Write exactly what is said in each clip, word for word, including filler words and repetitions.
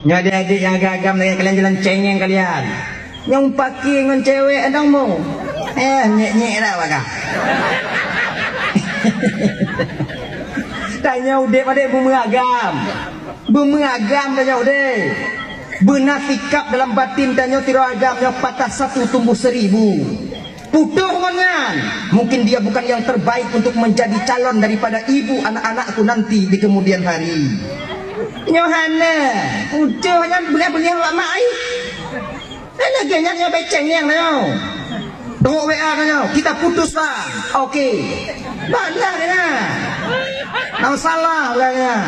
Nyoe adék-adék nyang agam-agam lagèe kalian jalan cengeng kalian. Nyang paké ngon cewek adong mo. Eh, nyek-nyek dah bagah. Tanyoe udép adék beumeugam. Beumeugam tanyoe udép. Beuna sikap dalam batin tanyoe sidroe agam nyoe patah satu tumbuh seribu. Putôh ngon nyan, mungkin dia bukan yang terbaik untuk menjadi calon daripada ibu anak-anakku nanti di kemudian hari. Nyoe hana, putôh nyan beungéh-beungéh awak mak ai. Lagèe nyan nyoe beceng nyang nyoe. Tengok W A nyoe, kita putus lah. Oke. Balah nyan. Nang salah urang nyan.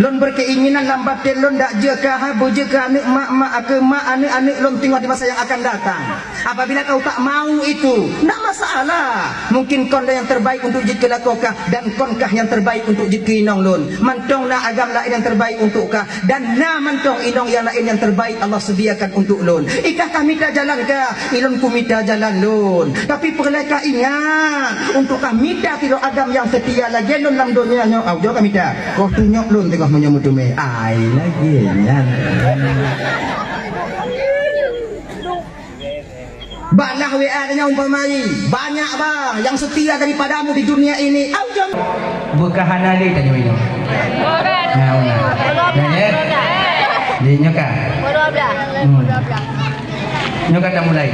Lôn berkeinginan lam batin lôn dak jeuet keu ha, beujeuet keu aneuk mak, mak keu mak, aneuk-aneuk lôn teungoh di masa yang akan datang. Apabila kau tak mau itu, ndak masalah. Mungkin kon yang terbaik untuk jeuet keu lakoe kah dan kon kah yang terbaik untuk jeuet keu inong lôn. Mantong na agam laén yang terbaik untuk kah dan na mantong inong yang laén yang terbaik Allah sediakan untuk lôn. Ikah kah mita jalan kah, ilôn kumita jalan lôn. Tapi peureulèe kah ingat, untuk kah mita sidroe agam nyang seutia lagèe lôn lam donya nyoe, au jok kah mita. Kah tunyok lôn teungoh meunyoe meuteumé. Ai lagèe nyan. Bak nah W A tanyoe umpama jih, banyak bang yang setia daripadamu di dunia ini. Au jom. Beukah hana lé tanyoe nyoe. Nah, nah. Nah, ya. Di nyoe ka. Hmm. Nyoe ka dah mulai.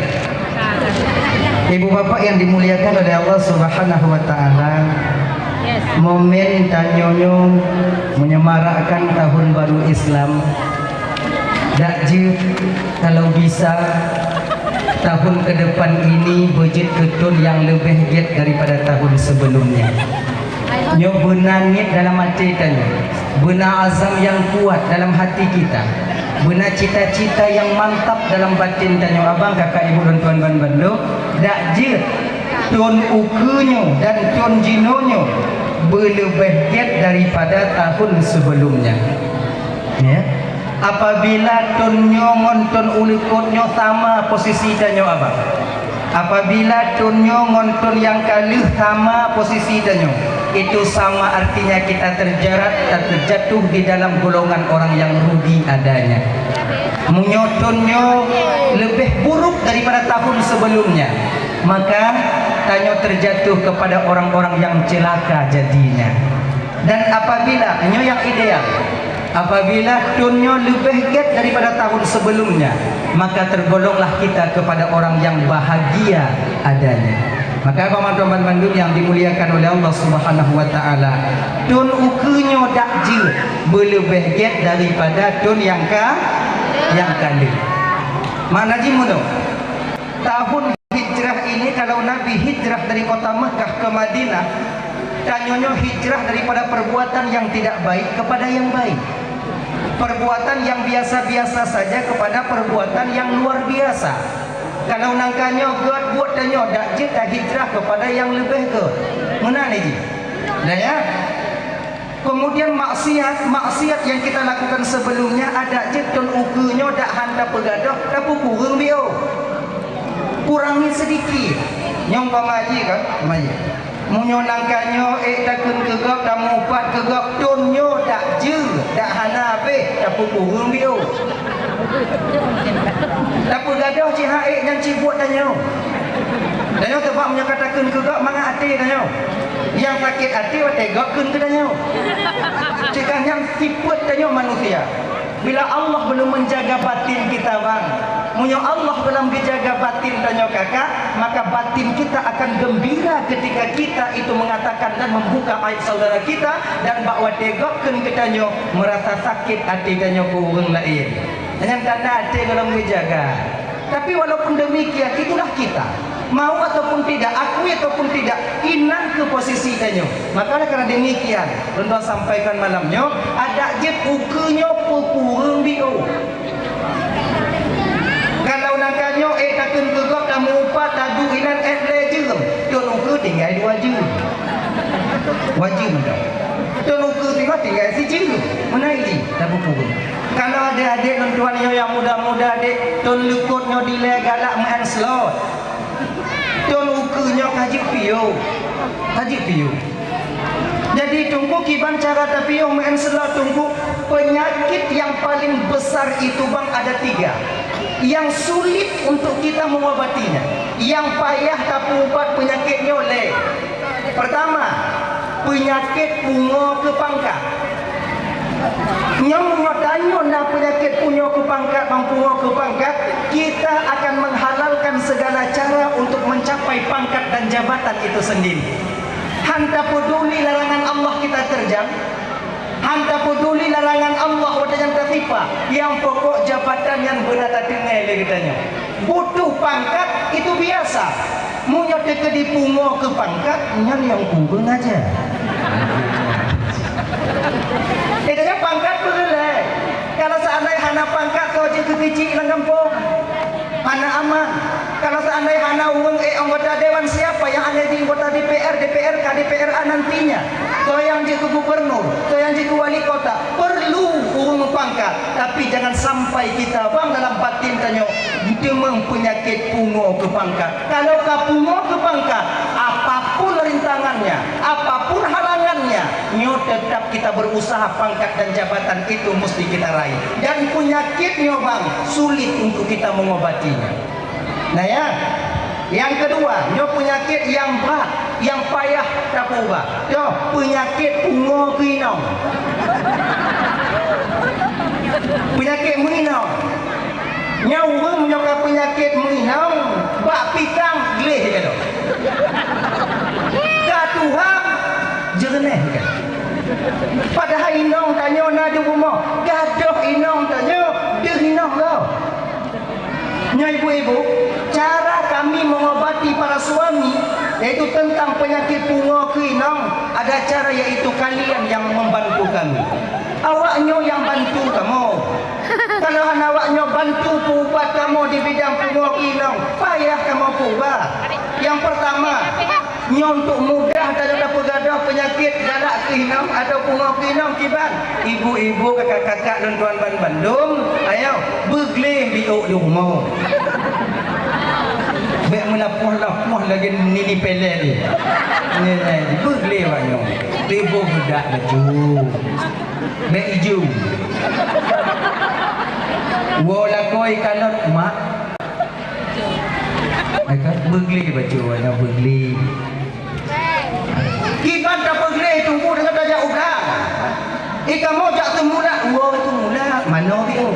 Ibu bapak yang dimuliakan oleh Allah Subhanahu wa taala, momen tanyoe nyoe menyemarakkan tahun baru Islam. Dak jeuet kalau bisa, tahun ke depan ini beujeuet keu thon nyang leubeh gét daripada tahun sebelumnya. Nyoe beuna niet dalam até tanyoe, beuna azam nyang kuat dalam hati kita, beuna cita-cita nyang mantap dalam batin tanyoe. Abang, kakak, ibu, lôn tuan ban bandum, dak jeuet thon ukeue nyoe dan thon jinoe nyoe beuleubeh gét daripada tahun sebelumnya. Ya. Apabila thon nyoe ngon thon uleukot nyoe sama posisi tanyoe, abang. Apabila thon nyoe ngon thon nyang ka lheueh sama posisi tanyoe, itu sama artinya kita terjerat dan terjatuh di dalam golongan orang yang rugi adanya. Meunyoe thon nyoe leubeh buruk daripada tahun sebelumnya, maka tanyoe terjatuh kepada orang-orang yang celaka jadinya. Dan apabila, nyoe nyang ideal, apabila thon nyoe leubeh gét daripada tahun sebelumnya, maka tergolonglah kita kepada orang yang bahagia adanya. Maka, abang, mandum, bandum yang dimuliakan oleh Allah Subhanahu wa taala, thon ukeue nyoe dak jeuet beuleubeh gét daripada thon nyang ka, nyang ka lheueh. Makna jih meunoe, tahun hijrah ini, kalau Nabi hijrah dari kota Mekah ke Madinah, tanyoe nyoe hijrah daripada perbuatan yang tidak baik kepada yang baik. Perbuatan yang biasa-biasa saja kepada perbuatan yang luar biasa. Kalau nangka nyoe gét buet tanyoe, dak jeuet tahijrah kepada yang leubeh gét. Meunan jih. Dah ya? Kemudian maksiat, maksiat yang kita lakukan sebelumnya, adak jeuet thon ukeue nyoe dak han tapeugadôh, tapeukureueng biôh. Kurangi sedikit. Nyoe umpama jih kan, umpama jih. Meunyoe nangka nyoe ék takheun keu gob, tameuupat keu gob, thon nyoe dak jeuet, dak hana habéh, tapeukureueng biôh. Tapeugadôh cit han ék nyan cit buet tanyoe. Tanyoe teubak meunyoe ka takheun keu gob mangat até tanyoe. Nyang sakét até watèe gob kheun keu tanyoe. Cit ka nyan sifeuet tanyoe manusia. Bila Allah belum menjaga batin kita, bang, meunyoe Allah belum geujaga batin tanyoe kakak, maka batin kita akan gembira ketika kita itu mengatakan dan membuka aib saudara kita, dan bak watèe gob kheun keu tanyoe, merasa sakét até tanyoe keu ureueng laén. Nyan tanda até gohlom geujaga. Tapi walaupun demikian, itulah kita. Mau ataupun tidak, akui ataupun tidak, inan keu posisi tanyoe. Maka oleh karena demikian, lôn tuan sampaikan malam nyoe, adak jeuet ukeue nyoe peukureueng biôh. Kalau nangka nyoe ék takheun keu gob tameuupat, taduek inan ék lhèe jeuem, thon ukeue tinggai dua jeuem. Wajib mantong. Thon ukeue singoh tinggai sijeuem. Meunan jih, tapeukureueng. Kalau adék-adék lôn tuan nyoe nyang muda-muda deh, thon likôt nyoe dilèe galak meu'en slot. Thon ukeue nyoe ka jeuet piôh. Ka jeuet piôh. Jadi, Teungku, kiban cara tapiôh meu'en seulaweuet, Teungku, penyakit yang paling besar itu, bang, ada tiga yang sulit untuk kita mengobatinya. Yang payah tapeuubat penyakit nyoe lé. Pertama, penyakit pungo keu pangkat. Nyoe meunyoe tanyoe na penyakit pungo keu pangkat, bang, pungo keu pangkat, kita akan menghalalkan segala cara untuk mencapai pangkat dan jabatan itu sendiri. Han tapeduli larangan Allah kita terjang, han tapeduli larangan Allah watée nyang tasipa, nyang pokok jabatan nyan beuna tateumé lé geutanyoe. Butuh pangkat itu biasa. Meunyoe teukeudi pungo keu pangkat, nyan nyang kureueng aja. Geutanyoe pangkat peureulée. Kalau seandai hana pangkat, soe jeuet keu keuchik lam gampông? Hana aman. Kalau seandai hana ureuëng ék anggota dewan, siapa yang akan jadi anggota D P R, D P R K, D P R A nantinya? Soe nyang jeuet keu gubernur, soe nyang jeuet keu wali kota? Perlu ureuëng meupangkat. Tapi jangan sampai kita, bang, dalam batin tanyoe teumang peunyakit pungo keu pangkat. Kalau ka pungo keu pangkat, apapun rintangannya, apapun halangannya, nyoe tetap kita berusaha, pangkat dan jabatan itu mesti kita raih. Dan penyakit nyoe, bang, sulit untuk kita mengobatinya. Nah, ya. Yang kedua, nyoe penyakit yang berat, yang payah tapeuubat. Nyoe penyakit pungo keu inong. Penyakit meuinong. Nyoe ureuëng meunyoe ka peunyakit meuinong, bak pisang gleh ka lom. Ka tuha, jeureunéh ka. Padahai inong tanyoe na di rumoh, gadôh inong tanyoe, deuh inong gob. Nyoe ibu-ibu, cara kami mengobati para suami, yaitu tentang penyakit pungo keu inong, ada cara, yaitu kalian yang membantu kami. Awak nyoe nyang bantu kamoe. Kalau hana awak nyoe bantu peuubat kamoe di bidang pungo keu inong, payah kamoe peuubat. Yang pertama, nyoe untuk mudah tanyoe tapeugadôh peunyakit galak keu inong atau pungo keu inong kiban. Ibu-ibu, kakak-kakak lôn tuan banmandum, ayo, beugleh biôk di rumoh. Bék meulapoh-lapoh lagée nini pelel. Nyan, nyan, beugleh awak nyoe. Tiboh beudak laju. Bék iju. Woe lakoe kalon mak. Ai ka beugleh bacut, na beugleh. Kiban tapeugleh Teungku deungon tajak u blang. I kamoe jak teumulak, woe teumulak, manoe biôh.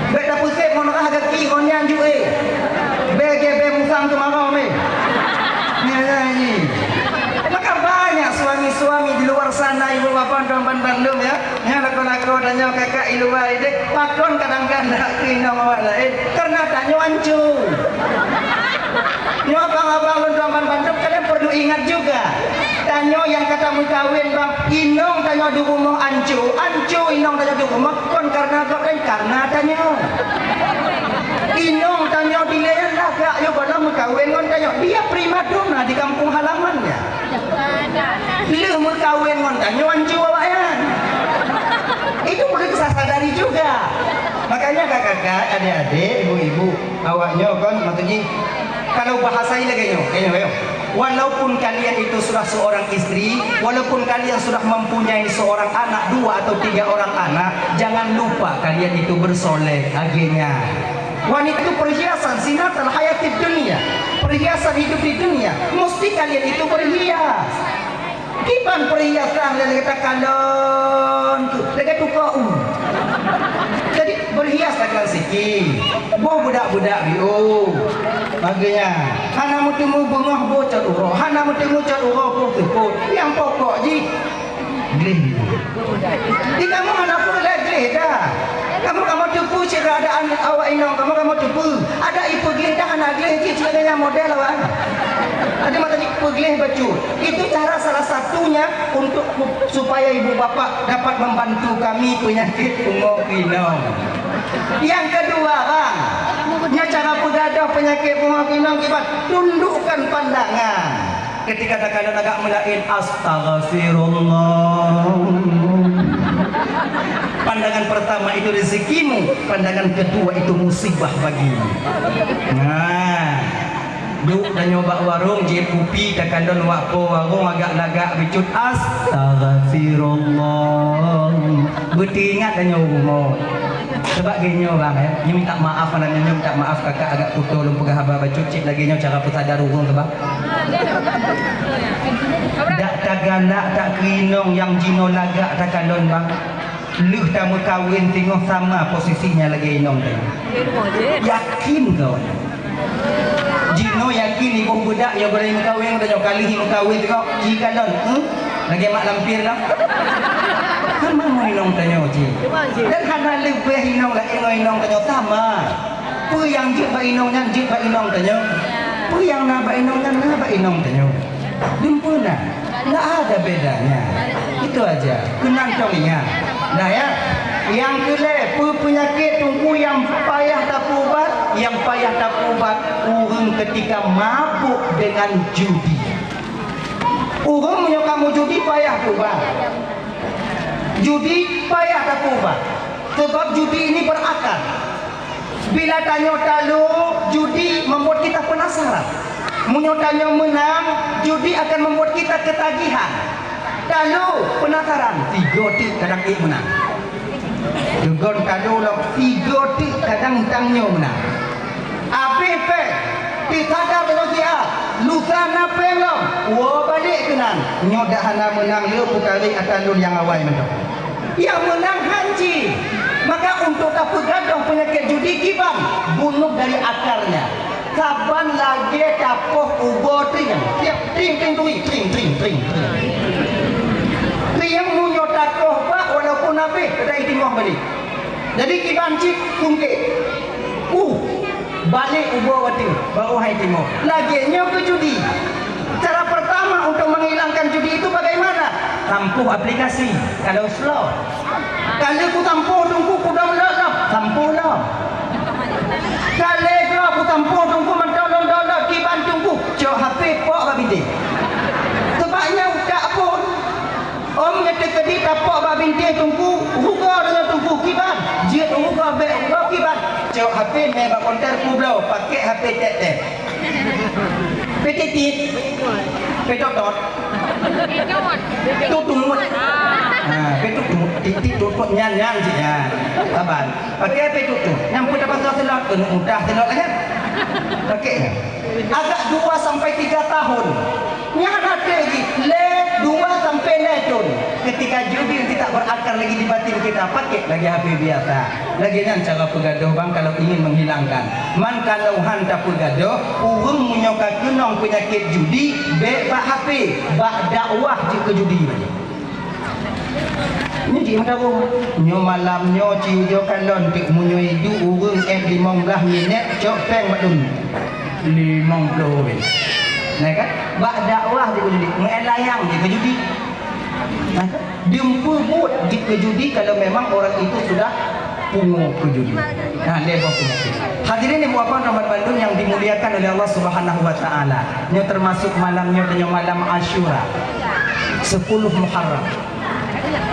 Bék tapeusép ngon rhah gaki ngon nyan ju éh. Bék gébée musang teumaroe mé. Nyan, nyan, nyan. Maka banyak suami-suami di luar sana, ibu bapak dan bandar lom, ya. Nyan lakoe-lakoe tanyoe kakak i luwa idéh, pakon kadang-kadang keu inong awak laén, karena tanyoe anco. Nyoe abang-abang lôn tuan banmandum, kalian perlu ingat juga. Tanyoe nyang ka tameukawen bang, inong tanyoe di rumoh anco, anco inong tanyoe di rumoh, kon karena gobnyan, karena tanyoe. Inong tanyoe dilée nyan lagak yoh gohlom meukawen ngon tanyoe, dia primadona di kampung halamannya. Lheueh meukawen ngon tanyoe anco awaknyan. Itu perlu kita sadari juga. Makanya kakak-kakak, adik-adik, ibu-ibu, awak nyoe kon, maksud jih, kalau bahasa lagée nyoe, lagée nyoe, walaupun kalian itu sudah seorang istri, walaupun kalian sudah mempunyai seorang anak, dua atau tiga orang anak, jangan lupa kalian itu bersoleh akhirnya. Wanita itu perhiasan, zinatul hayatid dunia, perhiasan hidup di dunia. Mesti kalian itu berhias. Kiban perhiasan nyang gata kalon tu, lagée tukang u. Jadi, berhiaslah kalian sikit. Boh budak-budak biôh. Makanya, hana meuteumé beungoh boh cot uroe, hana meuteumé cot uroe boh seupôt. Nyang pokok jih, gleh. Di kamoe hana peue lé gleh dah. Kamoe, kamoe teupeue cit keuadaan awak inong, kamoe, kamoe teupeue. Ada ipeugleh dah, hana gleh jih, cit lagée nyan model awak. Ada mata jih peugleh bacut. Itu cara salah satunya untuk supaya ibu bapak dapat membantu kami penyakit pungo keu inong. Yang kedua, bang, nya cara peugadôh penyakit pungo keu inong kiban, tundukkan pandangan. Ketika takalon agak meulaén, astaghfirullah. Pandangan pertama itu rezekimu, pandangan kedua itu musibah bagimu. Nah, Duek tanyoe bak warong, jieb kupi, takalon wak po warong agak lagak bacut, "Astaghfirullah." Beuteuingat tanyoe rumoh. Sabab lagèe nyoe bang, eh. Nyoe minta maaf malam nyoe, minta maaf kakak agak kuto lôn peugah haba bacut, cit lagèe nyoe cara peusadar ureueng tu bang. Dak tagalak, dak keu inong nyang jinoe lagak takalon bang. Lheueh tameukawen singoh sama posisi nyan lagèe inong tadi. Yakin kau? Jinoe yakin iboh beudak nyang gurèe meukawen, tanyoe kali meukawen singoh jikalon, hmm? Lagèe mak lampir lah. Kan meuinong tanyoe cit. Dan hana leubeh inong laén ngon inong tanyoe sama. Peue nyang jeuet bak inong nyan jeuet bak inong tanyoe. Peue nyang na bak inong nyan na bak inong tanyoe. Dumpeue na, nggak ada bedanya. Itu aja. Keunong tong ingat. Nah ya, nyang keulhèe, peue peunyakét teungku nyang payah tapeuubat? Nyang payah tapeuubat ureueng ketika mabuk dengan judi. Ureueng meunyoe ka meujudi payah peuubat. Judi payah tapeuubat. Sebab judi ini berakar. Bila tanyoe talo, judi membuat kita penasaran. Meunyoe tanyoe menang, judi akan membuat kita ketagihan. Talo, penasaran, tigo teuk kadang ék menang. Leugon talo lom, tigo teuk kadang tanyoe menang. Abéh péng, teusadar tanyoe siat, lusa na péng lom, woe balek keunan. Nyoe dak hana menang le peukarek ata lôn nyang awai mantong. Nyang meunang hanci. Maka untuk tapeugadôh peunyakét judi kiban, bunuh dari akarnya. Saban lagèe tapoh ubô trieng, tiep trieng, trieng, turi, trieng, trieng, trieng, trieng. Trieng meunyoe takoh bak walaupun abéh, teuka itimoh balek. Jadi kiban cit sungkét. Uh, balek ubô watèe, baru hai timoh. Lagèe nyoe keu judi. Cara pertama untuk menghilangkan judi itu bagaimana? Tampuh aplikasi. Kalau slot. Kalau kutampuh teungku, kudownload lom, tampuh lom. Kalau kutampuh teungku, mantong lôn download, kiban teungku, cok H P pok bak bintéh. Sebab nyan utak pun. Om nyang teukeudi tapok bak bintéh teungku, rugoe deungon teungku kiban. Jeuet rugoe bèk rugoe kiban. Cok H P mé bak konter kubloe, pakèk H P tèk-tèk. Pé titit. Pé totot. Tutut. Ha, pé tutut. Titit tutut nyan-nyan cit nyan. Saban. Pakèk pé tutut. Nyang peuet apa tau selot, keuneuk mudah selot lagèe. Pakèk nyan. Agak dua sampai tiga tahun. Nyan até jih lhèe dua sampai lhèe thôn. Ketika judi tidak berakar lagi di batin kita, pakèk lagèe H P biasa. Lagèe nyan cara peugadôh bang kalau ingin menghilangkan. Man kalau han tapeugadôh, ureueng meunyoe ka keunong peunyakét judi, bèk bak H P, bak dakwah jeuet keu judi. Nyoe jih meutarông. Nyoe malam nyoe ci ujoe kalon teuk meunyoe iduek ureueng èk limong blaih minèt cok péng bak lôn. Limong ploh ribèe. Nah kan? Bak dakwah jeuet keu judi, meu'en layang jeuet keu judi. Nah kan? Dumpeue buet jeuet keu judi kalau memang orang itu sudah pungo keu judi. Nah, lhèe boh peunyakét. Hadirin ibu bapak dan bandum yang dimuliakan oleh Allah Subhanahu wa taala. Nyoe termasuk malam nyoe, nyoe malam Asyura. Sepuluh Muharram.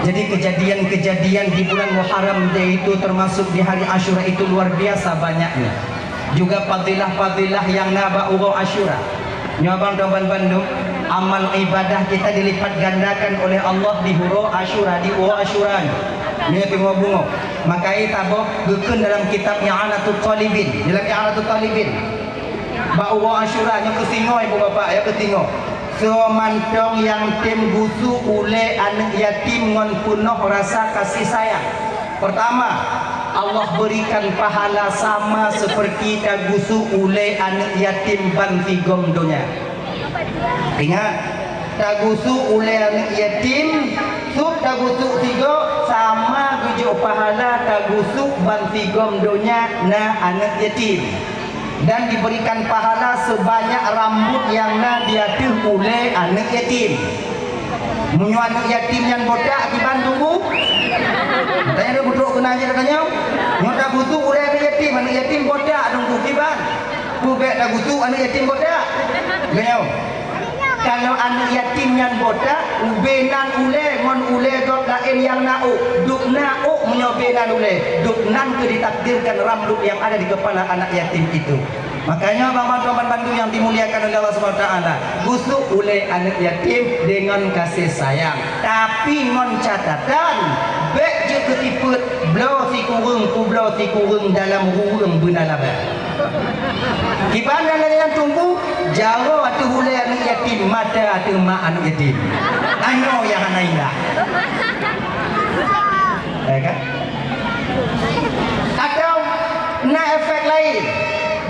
Jadi kejadian-kejadian di bulan Muharram yaitu termasuk di hari Asyura itu luar biasa banyaknya. Juga fadilah-fadilah yang na bak uroe Asyura. Nyoe abang dan bandum, amal ibadah kita dilipat gandakan oleh Allah di uroe Asyura, di uroe Asyura nyoe. Nyoe teungoh bungoh. Maka saboh geukheun dalam kitab I'anatut Talibin. Dalam I'anatut Talibin. Bak uroe Asyura nyoe keusingoh ibu bapak, ya keusingoh. Soe mantong nyang tem gusok ulèe aneuk yatim ngon peunoh rasa kasih sayang. Pertama, Allah berikan pahala sama seperti tagusok ulèe aneuk yatim ban sigom donya. Ingat, tagusok ulèe aneuk yatim, sub tagusok sigo sama geujok pahala tagusok ban sigom donya na aneuk yatim. Dan diberikan pahala sebanyak rambut nyang na di ateueh ulèe aneuk yatim. Meunyoe aneuk yatim nyan botak, kiban teungku? Tanya deh, beutôi keunan jih tanya. Nyoe tagusok ulèe aneuk yatim, aneuk yatim botak teungku, kiban? Peue bèk tagusok aneuk yatim botak? Geutanyoe. Kalau aneuk yatim nyan botak, ubé nan ulèe ngon ulèe göt laén nyang na ôk, dub na ôk meunyoe bé nan ulèe, dub nan keuh ditakdirkan rambut yang ada di kepala anak yatim itu. Makanya, abang-abang, tuan-tuan bandum yang dimuliakan oleh Allah Subhanahu Wa Taala, gusok ulée aneuk yatim dengan kasih sayang, tapi ngon catatan, bék jeuet keu tipeuet, bloe sikureueng, peubloe sikureueng dalam ruweueng beuna laba. Kiban nyang lagée nyan teungku, jaroe ateueh ulée aneuk yatim, mata ateueh mak aneuk yatim. Nyoe nyang hana indah. Ya kan? Atau na efek laén.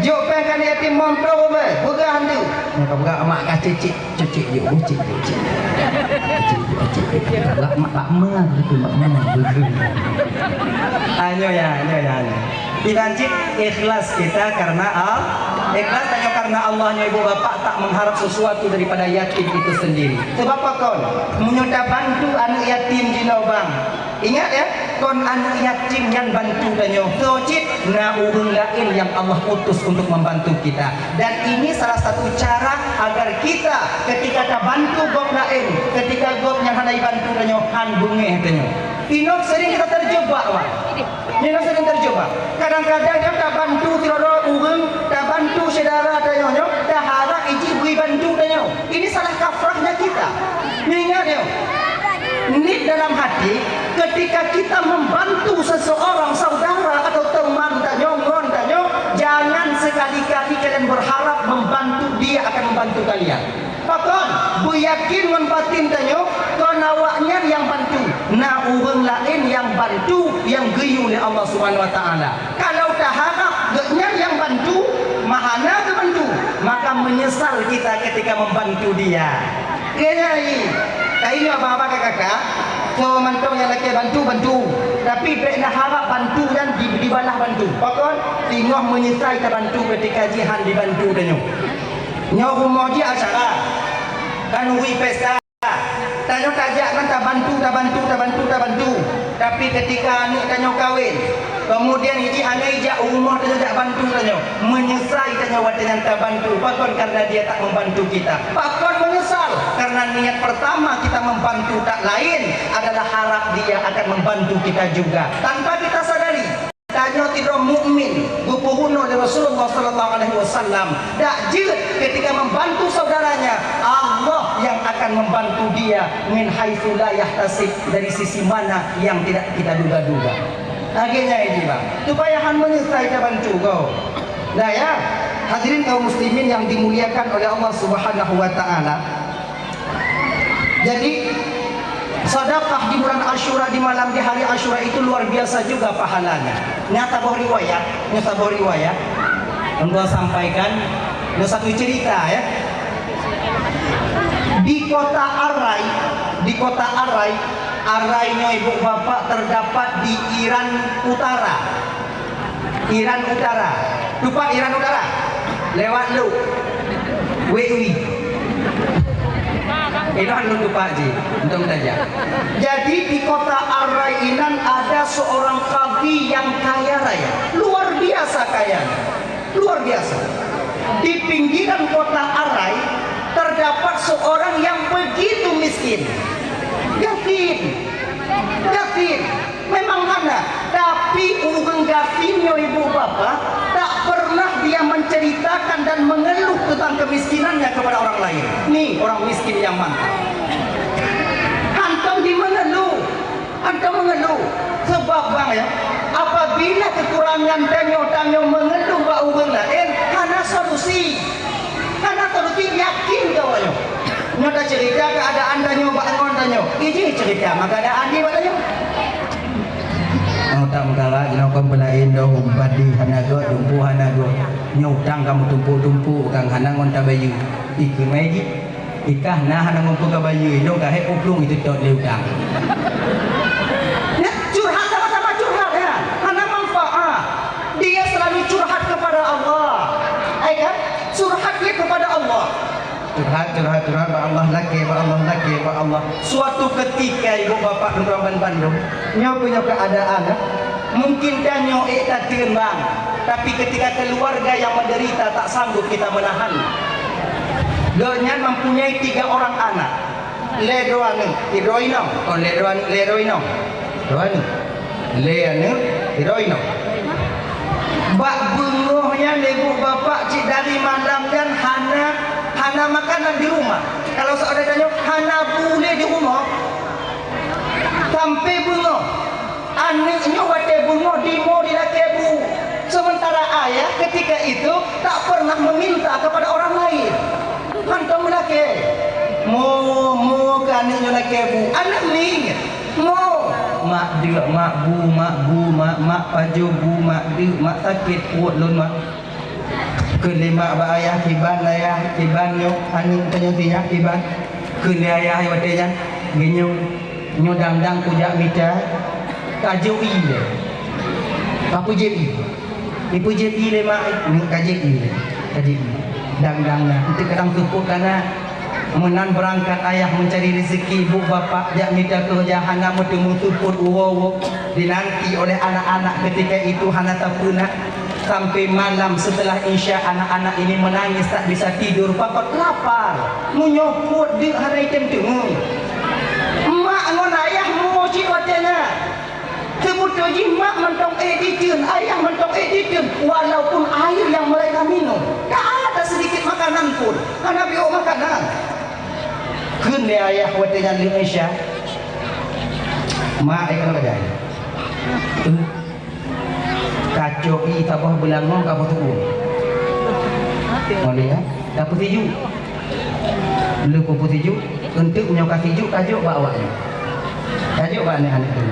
Jok péng keu aneuk yatim mantong, peugah hantu. Nyang ka peugah mak ka cicit. Cicit yuk, cicit yuk, cicit. Cicit yuk, cicit yuk. Lak mak, lak ma, gitu, lak ma, gitu. Ah, nyoe ya, nyoe ya, nyoe. Iban cit ikhlas kita karena Al-, ikhlas hanya karena Allah, nyoe ibu bapak tak mengharap sesuatu daripada yatim itu sendiri. Sebab apa kon? Meunyoe tabantu aneuk yatim jinoe bang, ingat ya, kon aneuk yatim nyan bantu tanyoe. Soe cit na ureuëng laén nyang Allah utus untuk membantu kita. Dan ini salah satu cara agar kita ketika tabantu gob laén, ketika gob nyang hana jibantu tanyoe, han beungéh tanyoe. Inoe sering kita terjebak, Wan. Inoe sering terjebak. Kadang-kadang kan tabantu sidroe ureuëng, tabantu syedara tanyoe nyoe, taharap ijih bri bantu tanyoe. Ini salah kafrahnya kita. Ingat ya, niet dalam hati, ketika kita membantu seseorang, saudara atau teman tanyoe, ngon tanyoe, jangan sekali-kali kalian berharap membantu dia akan membantu kalian. Pakon, beuyakin ngon batin tanyoe, kon awaknyan nyang bantu. Na ureuëng laén nyang bantu, nyang geuyue lé Allah Subhanahu Wa Taala. Kalau taharap gobnyan nyang bantu, meuhana geubantu, maka menyesal kita ketika membantu dia. Keuhai, keuhai abang-abang kakak-kakak, soe mantong nyang lakée bantu, bantu. Tapi bék na harap bantu nyan di, dibalah bantu. Pakon, singoh menyesal tabantu ketika jih han dibantu tanyoe. Nyoe rumoh jih acara, khanuri pesta. Tanyoe tajak kan tabantu, tabantu, tabantu, tabantu. Tapi ketika aneuk tanyoe kawin, kemudian iji aneuk ijak u rumoh tanyoe jak bantu tanyoe, meunyeusai tanyoe watée nyan tabantu. Pakon? Karena dia tak membantu kita. Pakon meunyeusal? Karena niat pertama kita membantu tak lain adalah harap dia akan membantu kita juga. Tanpa kita sadari. Tanyoe sidroe mukmin, geupeurunoe lé Rasulullah sallallahu alaihi wasallam, dak jeuet ketika membantu saudaranya, Allah yang akan membantu dia min haitsu la yahtasib, dari sisi mana yang tidak kita duga-duga. Lagée nyan jih, bang, supaya han meunyeusai tabantu gob. Nah ya, hadirin kaum muslimin yang dimuliakan oleh Allah Subhanahu wa taala. Jadi, sedekah di bulan Asyura, di malam, di hari Asyura itu luar biasa juga pahalanya. Nyoe saboh riwayat, nyoe saboh riwayat, untuk sampaikan, nyoe satu cerita, ya. Di kota Arai, di kota Arai, Arai nyoe ibu bapak terdapat di Iran Utara. Iran Utara. Tupat Iran Utara? Lewat Luk. Wei Ui. Inan lôn tupat jih, untuk tajak. Jadi di kota Arai inan ada seorang kadhi yang kaya raya. Luar biasa kayanya. Luar biasa. Di pinggiran kota Arai terdapat seorang yang begitu miskin. Yatim. Yatim. Memang hana, tapi ureuëng gasien nyoe ibu bapak tak pernah dia menceritakan dan mengeluh tentang kemiskinannya kepada orang lain. Ni orang miskin yang mantap. Hantom di mengeluh, hantom mengeluh. Sebab bang ya, apabila kekurangan tanyoe, tanyoe mengeluh bak ureuëng lain, hana solusi. Hana solusi, yakin kawak nyoe. Nyoe tacerita keadaan tanyoe bak ngon tanyoe. Iji cerita maka ada andi bak tanyoe. Nyoe tak meukarat, jinoe kon peulaén doh, badi hana gét, dumpeue hana gét. Nyoe utang kamoe tumpuk-tumpuk, kang hana ngon tabayeue. Ih, keumeung jih. Ikah na hana ngon peue kabayeue, indong ka hék puplong itu tot lé utang. Nah, curhat sama-sama curhat ya. Hana manfaat. Dia selalu curhat kepada Allah. Ai kan? Curhat dia kepada Allah. Curhat, curhat, curhat bak Allah, lakée bak Allah, lakée bak Allah. Suatu ketika, ibu bapak, teman-teman bandum, nyoe keu nyoe keadaan, eh. Mungkin tanyoe ék tateun bang, tapi ketika keluarga yang menderita tak sanggup kita menahan. Gobnyan mempunyai tiga orang anak. Lé droe aneuk, sidroe inong. Oh, lé droe aneuk, lé droe inong. Droe aneuk. Lé aneuk, sidroe inong. Bak beungoh nyan, Ibu bapak cit dari malam nyan hana, hana makanan di rumah. Kalau seandainya hana bu lé di rumah, sampai beungoh. Aneuk nyoe watée beungoh dimo dilakée bu. Sementara ayah ketika itu tak pernah meminta kepada orang lain. Hantom meulakée. Mo, mo keu aneuk nyoe lakée bu. Aneuk miet. Mo. Mak deuk, mak bu, mak bu, mak, mak pajoh bu, mak deuk, mak sakét pruet lôn, mak. Kheun lé mak bak ayah, "Kiban ayah, kiban nyoe, aneuk tanyoe sinyak kiban." Kheun lé ayah watée nyan, "Geunyoe, nyoe dang-dang kujak mita, ka jok ié lé." Ka peujép ié. Ipeujép ié lé mak, ka jép ié lé. Ka jép ié. Dang-dang na. Eunteuk kadang seupôt ka na. Meunan beurangkat ayah meucari rezeki, ibu bapak jak mita keureuja hana meuteumé seupôt uroe-uroe, dinanti oleh anak-anak ketika itu hana tapeunak. Sampai malam setelah Isya anak-anak ini menangis tak bisa tidur, "Bapak lapar, meunyoe pruet deuk hana item teungeut." Mak ngon ayah mo cit watée nyan. Seubeutôi jih mak mantong ék diteun, ayah mantong ék diteun, walaupun air yang mereka minum, tak ada sedikit makanan pun, hana piôh makanan. Kheun lé ayah watée nyan lheueh Isya, "Mak, ai keunoe bajai." Kacok ié saboh beulangong ka peutu'uem. Ngon lé nyan, ka peusijuek. Lheueh peue sijuek, eunteuk meunyoe ka sijuek, ka jok bak awaknyan. Ka jok bak aneuk-aneuk tu.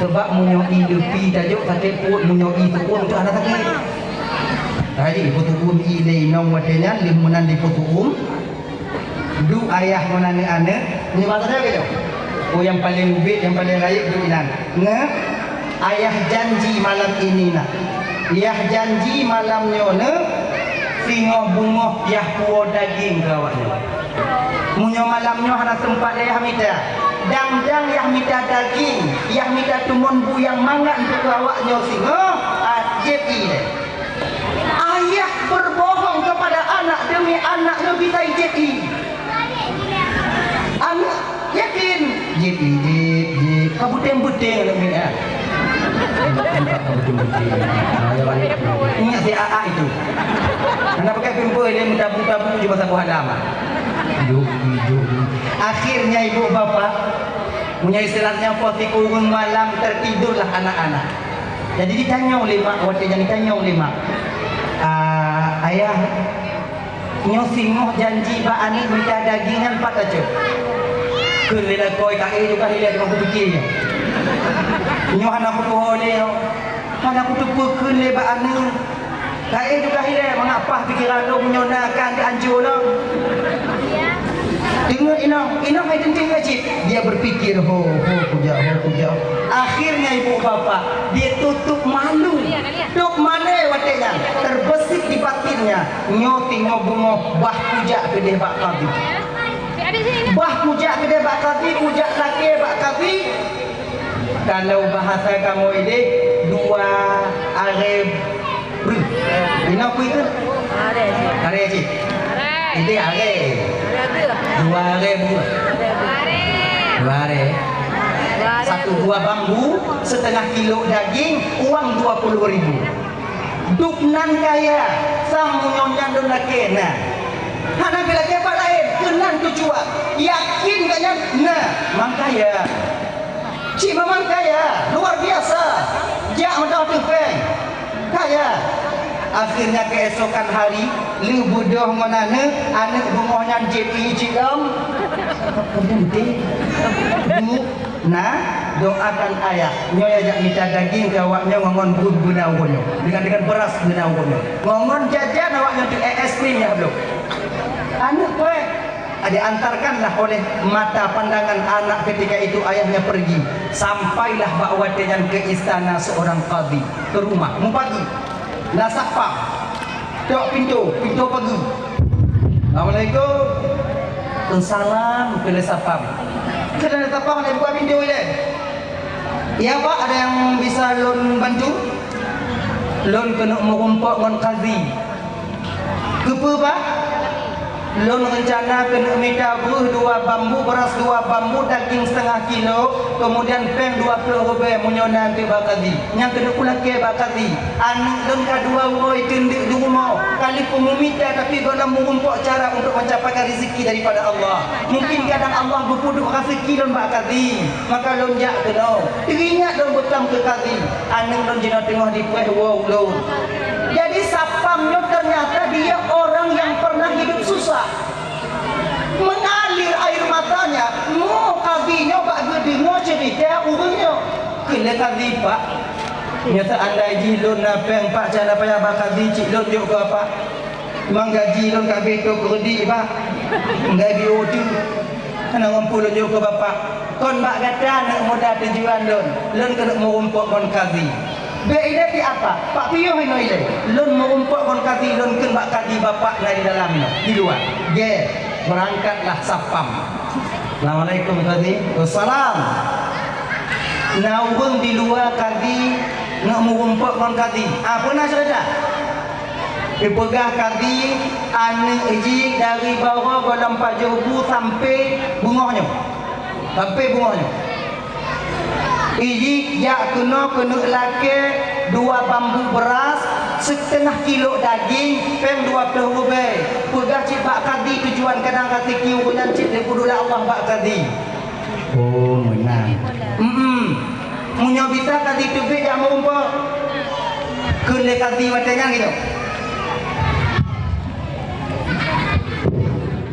Sabab meunyoe ié leupie tajok sakét pruet, meunyoe ié tu'uem tu hana sakét. Jadi, peutu'uem ié lé inong watée nyan, lheueh meunan dipeutu'uem. Duek ayah ngon aneuk-aneuk, nyoe masa nyoe keudroe. Oh, nyang paleng ubit, nyang paleng rayeuk duek inan. Nge, ayah janji malam ini na. Yah janji malam nyoe na, singoh beungoh yah puwoe daging keu awaknyoe. Meunyoe malam nyoe hana teumpat lé yah mita, dang-dang yah mita daging, yah mita tumon bu nyang mangat untuk keu awaknyoe singoh, ah, jép ié lé. Ayah berbohong kepada anak demi anak nyoe bisa ijép ié. Aneuk yakin, jép ié, jép, jép. Ka beuténg-beuténg aneuk miet, ah. Ka beuténg-beuténg. Ingat si Aa itu. Hana pakai pamper, dia meutabung-tabung je masa buah lama. Jok, jok. Akhirnya ibu bapak, punya istilahnya, po sikureueng malam tertidurlah anak-anak. Jadi ditanyong lé mak, watée nyan ditanyong lé mak, "Ah, ayah, nyoe singoh janji bak aneuk mita daging nyan pat tacok?" Kheun lé lakoe, "Ka éh juga hilée teuma kupike nyoe. Nyoe hana kutuho lé nyoe. Hana kuteupeu kheun lé bak aneuk. Ka éh juga hilée, mangat paih pikeran lôn nyoe na kan dianco lom." Ingat inong, inong hai teunteng cit. Dia berpikir, "Ho, ho, kujak, ho, kujak." Akhirnya ibu bapak, dia tutup malu. Dok mané watée nyan, terbesit di batinnya, nyoe tingoh beungoh bah kujak keudeh bak kadhi. Bah kujak keudeh bak kadhi, kujak lakée bak kadhi. Kalau bahasa kamoe ideh, dua areueb breuh. Inoe peue itu? Areueb cit. Ideh areueb. Dua areueb breuh. Dua areueb. Satu buah bambu, setengah kilo daging, uang dua puluh ribu. Dub nan kaya, sang meunyoe nyan lôn lakée na. Hana geulakée bak laén, keunan tujuan. Yakin gobnyan na, mang kaya. Cit memang kaya, luar biasa. Jak meudoh teupeng. Kaya. Akhirnya keesokan hari, lheueh beudôh ngon aneuk, aneuk beungoh nyan jép ié cit lom. Penting. Bu, na, doakan ayah. Nyoe yah jak mita daging keu awaknyoe ngon bun beuna uroe nyoe. Dengan, dengan beras beuna uroe nyoe. Ngon, ngon jajan awaknyoe tu, eh, es krim yah bloe. Aneuk, weh. Diantarkanlah oleh mata pandangan anak ketika itu ayahnya pergi. Sampailah bak watée nyan ke istana seorang kadhi, ke rumah, mupagi. Na satpam. Tok pintoe, pintoe pageue. "Assalamualaikum." "Waalaikumsalam," kheun lé satpam. Kheun lé satpam, lé buka pintoe ilée. "Ya, Pak, ada yang bisa lôn bantu?" "Lôn keuneuk meurumpok ngon kadhi." "Keupeue, Pak?" Lôn reuncana keuneuk mita breuh dua bambu, beuras dua bambu, daging seutengah kilo, keumudian péng dua ploh ribèe meunyoe na keu bak kadhi. Nyang keuneuk kulakèe bak kadhi, aneuk lôn ka dua uroe teundeuk di rumoh, ka lheueh peumita tapi gohlom meurumpok cara untuk mencapaikan rezeki daripada Allah. Mungkin kadang Allah geupeuduek rezeki lôn bak kadhi, maka lôn jak keunoe. Teuingat lôn beutam keu kadhi, aneuk lôn jinoe teungoh dipreh woe ulôn. Jadi Sapam nyoe ternyata dia orang yang pernah hidup susah. Mengalir air matanya, mo kadhi nyoe bak geudeungoe ceurita ureueng nyoe. Kheun lé kadhi, "Pak, nyoe seandai jih lôn na péng, Pak, cara payah bak kadhi cit lôn jok keu Bapak. Memang gaji lôn ka habéh trok keu reudi, Pak. Enggak bi uteue. Hana mampu lôn jok keu Bapak. Kon bak gata aneuk muda tujuan lôn, lôn keuneuk meurumpok ngon kadhi." Bèk ilèe di apa? Pak piôh inoe ilèe. Lôn meurumpok ngon kadhi, lôn kheun bak kadhi, Bapak na di dalam inoe, di luwa. Gèt, beurangkatlah Sapam. Assalamualaikum, kadhi. Wassalam. Na ureueng di luwa kadhi, neuk meurumpok ngon kadhi. Ah, peue na ceurita? Geupeugah kadhi, aneuk jih dari baroe gohlom pajoh bu sampoe beungoh nyoe. Sampoe beungoh nyoe. Ijih jak keunoe keuneuk lakèe dua bambu beuras, siteungoh kilo daging, péng dua ploh ribèe. Peugah cit bak kadhi tujuan kadang raseuki ureueng nyan cit lé peuduek lé Allah bak kadhi. Oh, meunan. Mm-mm. Meunyoe bisa kadhi teubiet jak meurumpok. Kheun lé kadhi watèe nyan gitu.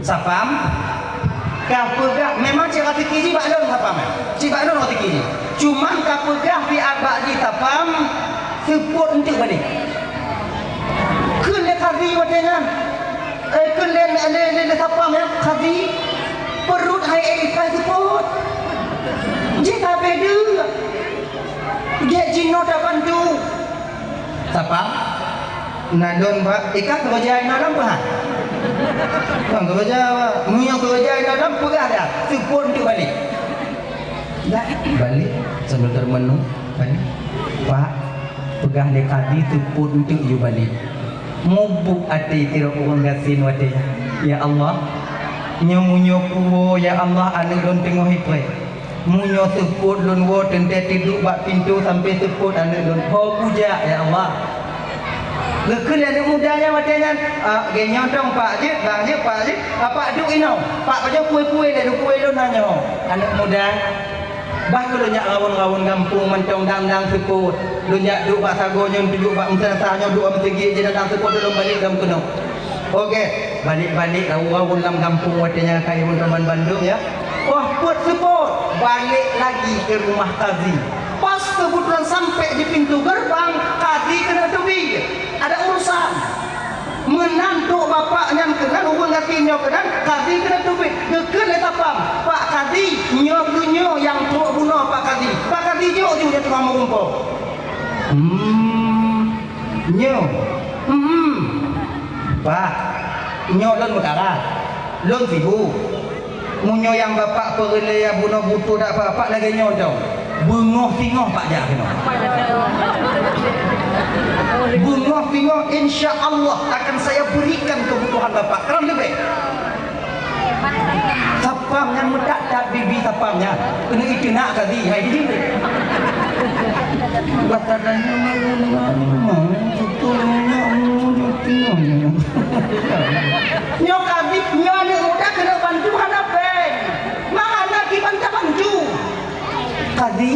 Sapam, ka peugah, memang cit raseuki jih bak lôn Sapam, eh? Cit bak lôn raseuki jih. Cuman ka peugah siat bak jih Sapam, seupôt eunteuk balek. Kheun lé kadhi watèe nyan, eh, kheun lé, lé, lé, lé Sapam, ya, kadhi, peurut hai ék ipai seupôt. Jih ka habéh deuek. Gèt jinoe tabantu. Sapam, na lôn bak, i kah keureuja inoe lom peue hai? Kon keureuja, meunyoe keureuja inoe lom peugah dah, seupôt eunteuk balek. Dah, balek, sambil termenung, balek. Pak, peugah lé kadhi seupôt eunteuk yue balek. Mubuet até sidroe ureueng gasien watèe nyan. Ya Allah, nyoe meunyoe kuwoe, ya Allah, aneuk lôn teungoh ipreh. Meunyoe seupôt lôn woe teuntèe teuduek bak pintoe sampoe seupôt aneuk lôn, ho kujak, ya Allah. Geukheun lé aneuk muda nyan watèe nyan, "Ah, geuh nyoe dong, Pak, jeuet, Bang, jeuet, Pak, jeuet. Ah, Pak, duek inoe. Pak, pajoh kue-kue lé, kue lôn na nyoe." Aneuk muda, bah keu lôn jak rawon-rawon gampông mantong dang-dang seupôt. Lôn jak duek bak sagoe nyoe, duek bak meuseulasa nyoe, duek bak meuseujid, jeuet dang seupôt lôn balek lom keunoe. Oke, balek-balek rawon-rawon lam gampông watèe nyan ka imeung teuma bandum, ya. Wah, peuet seupôt, balek lagi ke rumah kadhi. Pas keubeutulan sampoe di pintoe geurbang, kadhi keuneuk teubiet. Ada urusan. Meunan trok bapak nyan keunan, ureueng gasien nyoe keunan, kadhi keuneuk teubiet. Geukheun lé Sapam, "Pak Kadhi, nyoe keuh nyoe nyang trok bunoe, Pak Kadhi." Pak Kadhi jok ju nyang teungoh meurumpok. Hmm. Nyoe, hmm, Pak, nyoe lôn meukara, lôn sibuk. Meunyoe nyang Bapak peureulèe bunoe butuh dak Bapak lagèe nyoe dong, beungoh singoh Pak jak keunoe. Beungoh singoh, insya Allah akan saya berikan kebutuhan Bapak. Keran leubeh. Sapam nyan meutat-tat bibi Sapam nyan. Keuneuk iteunak kadhi, hai jih. Bata danyang. Nyoe kadhi, nyoe aneuk muda keuneuk bantu hana péng. Mah hana kiban tabantu. Kadhi,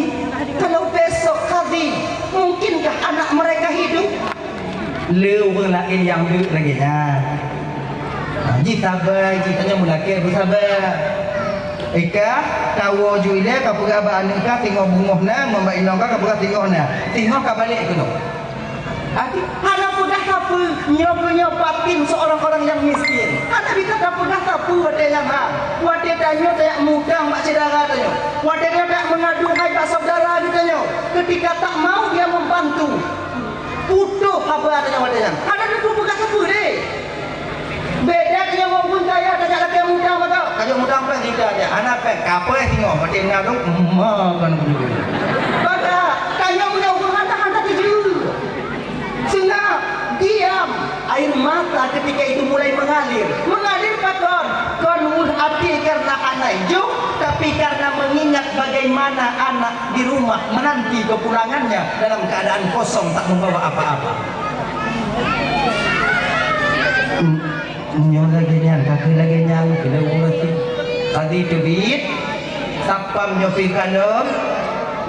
kalau besok kadhi, mungkinkah anak mereka hidup? Le ureueng laén nyang deuek lagèe nyan. Ha, jih sabai, jih tanyoe meulakèe beusaba. Ika, tawoe ju ilèe, ka peugah bak aneuk ka, singoh beungoh na, ngon bak inong ka, ka peugah singoh na. Singoh ka balek keunoe. Hati, hana peugah sapeue, nyoe keuh nyoe batin seorang orang yang miskin. Hana bisa tapeugah sapeue watèe nyan ha. Watèe tanyoe tajak mutang bak syedara tanyoe. Watèe tanyoe tajak meungadu hai bak saudara geutanyoe. Ketika tak mau dia membantu. Putôh haba tanyoe watèe nyan. Hana teupeue peugah sapeue deh. Beda tanyoe ngon ureueng kaya, tajak lakèe mutang bak geuh. Tajak mutang péng sita aja. Hana péng. Kapai singoh, watèe na dong, ma kan bujur. Bada, tanyoe meunyoe ureueng hana, hana tuju. Seungap, diam. Air mata ketika itu mulai mengalir. Mengalir pada Jok, tapi karena mengingat bagaimana anak di rumah menanti kepulangannya dalam keadaan kosong tak membawa apa-apa. Hmm, nyoe lagèe nyan, ka keuh lagèe nyan, keuneuk ureueng. Tadi teubiet, sapam nyoe pih kalon,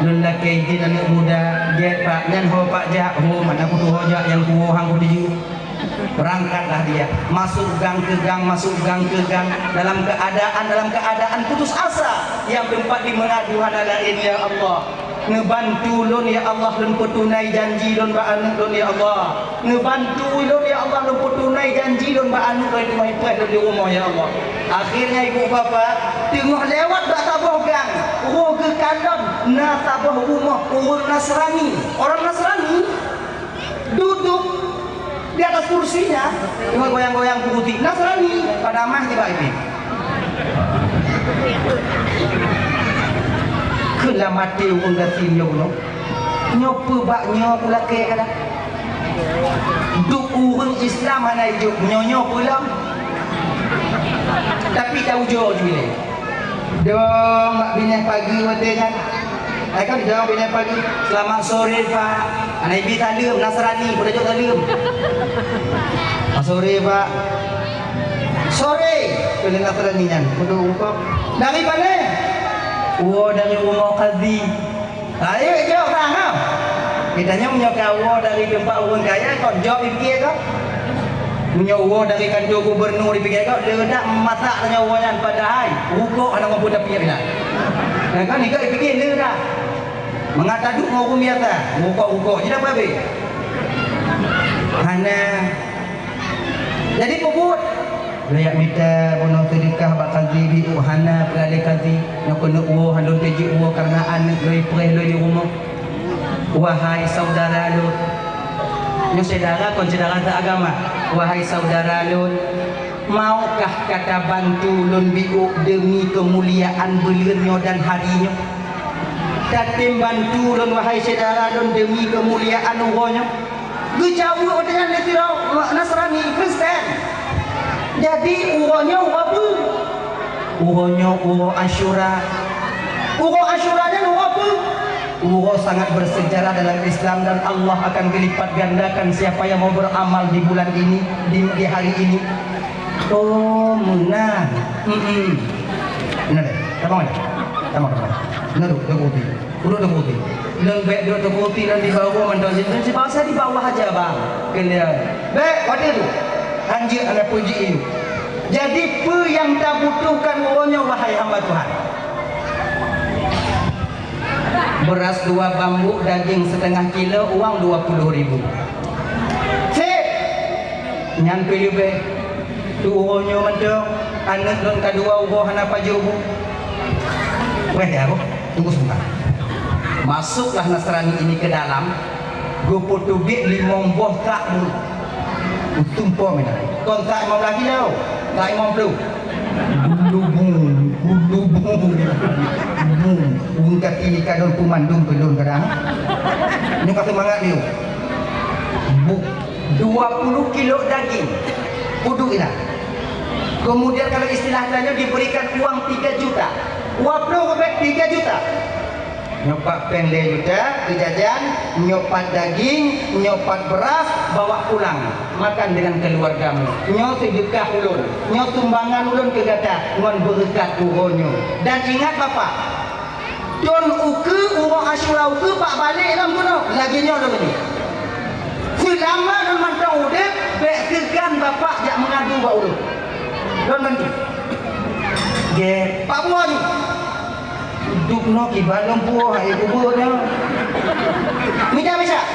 lôn lakèe izin aneuk muda, "Gèt, Pak, nyan ho Pak jak?" "Ho, mana kutu ho jak nyang tuwo han kutuju." Berangkatlah dia, masuk gang ke gang, masuk gang ke gang, dalam keadaan, dalam keadaan putus asa. Nyang teumpat di mengadu hana laén, "Ya Allah, neubantu lôn, ya Allah, lôn peutunai janji lôn bak aneuk lôn, ya Allah. Neubantu lôn, ya Allah, lôn peutunai janji lôn bak aneuk lôn, teuma ipreh lôn di rumoh, ya Allah." Akhirnya ibu bapak teungoh lewat bak saboh gang, roh geukalon na saboh rumoh ureueng Nasrani. Orang Nasrani duduk di atas kursinya, teungoh goyang-goyang peuruti. Nasrani, padamah tiba ipi. Keulah maté ureueng gasien nyoe bunoe. Nyoe peue bak nyoe kulakèe ka dah. Duek ureueng Islam hana ijok, nyoe-nyoe peue lom. Tapi taujoe ju ilèe. Dong bak binéh pagi watèe nyan. Hai kan dong binéh pagi, "Selamat sore, Pak." Hana ibi saleuem, Nasrani, peue tajok saleuem. "Sore, Pak." "Sore," kheun Nasrani nyan, peuduek rukok. "Dari pané?" "Woe dari rumoh kadhi." "Ayo jaweueb, ha." Geutanyoe meunyoe ka woe dari teumpat ureueng kaya, kon jaweueb ipiké kon. Meunyoe woe dari kantor gubernur ipiké kon, le dak masak tanyoe woe nyan, padahai rukok hana mampu tapiep inan. Nah, kan ikot ipiké le dak. Mangat taduek ngon ureueng biasa, rukok-rukok je dak habéh. Hana. Jadi peubuet. Lôn jak mita bunoe seudeukah bak kadhi, biôh hana peuralèe kadhi. Nyoe keuneuk woe, han lôn teujeuet woe kareuna aneuk lôn ipreh lôn di rumoh. Wahai syedara lôn, nyoe syedara kon syedara seagama. Wahai syedara lôn, maukah kata bantu lôn biôh demi keumuliaan buleuen nyoe dan hari nyoe? Tatem bantu lôn, wahai syedara lôn, demi keumuliaan uroe nyoe. Geucabeuet watèe nyan lé sidroe Nasrani, Kristen. Jadi, uroe nyoe uroe peue? Uroe nyoe uroe Asyura. Uroe Asyura nyan uroe peue? Uroe sangat bersejarah dalam Islam dan Allah akan geulipat gandakan siapa yang mau beramal di bulan ini, di, di hari ini. Oh, meunan. Mm-mm. Meunan deh. Tamong deh. Tamong, tamong. Meunan deh, deh, deh. Ureueng teuputéh. Lôn bèk duek teuputéh lôn di bawah mantong jih. Lôn sibasa di bawah aja, Bang. Keulian. Bèk, watèe tu. Hanjeuet hana peue jih. Jadi, peue nyang tabutuhkan uroe nyoe, wahai hamba Tuhan? Beras dua bambuk, daging setengah kilo, uang dua puluh ribu. Sip! Nyan pih leubeh. Tu uroe nyoe mantong, aneuk lôn ka dua uroe hana pajoh bu. Weh, ya, Bu. Tunggu sebentar. Masuklah Nasrani ini ke dalam, geupeuteubiet limong boh sak bu. Utum po meunan. Kon sak limong blah kilo, sak limong ploh. Gulu bu, gulu bu. Bu, ureueng kaki ni kadang pun mandum keu lôn kadang. Nyoe ka seumangat nyoe. Bu, dua puluh kilo daging. Uduk inan. Kemudian kalau istilah tanyoe diberikan uang tiga juta. Dua puluh ribèe tiga juta. Nyoe pat péng lhèe juta keu jajan, nyoe pat daging, nyoe pat beras, bawa pulang, makan dengan keluargamu. Nyoe seudeukah ulôn, nyoe sumbangan ulôn keu gata ngon beureukat uroe nyoe. Dan ingat Bapak, thôn ukeue, uroe Asyura ukeue bak balek lom keunoe, lagèe nyoe lôn nyoe. Seulama lôn mantong udép, bèk seugan Bapak jak meungadu bak ulôn. Lôn bantu. Gèt, Pak Buan. Dubnoe kiban lôn puwoe hai kubu nyoe. Mita becak.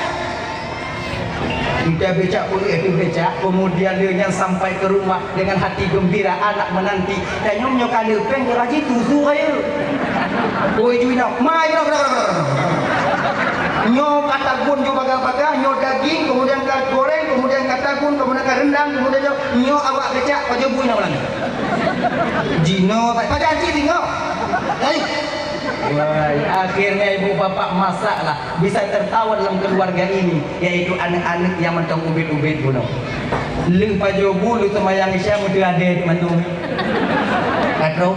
Mita becak, peureulèe teuh becak, kemudian lé nyan sampai ke rumah dengan hati gembira anak menanti. Tanyoe nyoe ka lé péng geuraji tuju rayeuk. Oi, ju inong, ma inong, nyoe ka tagun ju bagah-bagah, nyoe daging, kemudian ka goreng, kemudian ka tagun, kemudian ka rendang, kemudian nyoe, nyoe awak becak pajoh bu inong ulang. Jinoe, pajan cit inong. Hai. Wai, akhirnya ibu bapak masaklah, bisa tertawa dalam keluarga ini, yaitu aneuk-aneuk nyang mantong ubit-ubit bunoe. Lheueh pajoh bu, lheueh seumayang Isya, meuteuadèe mandum. Ka trôk.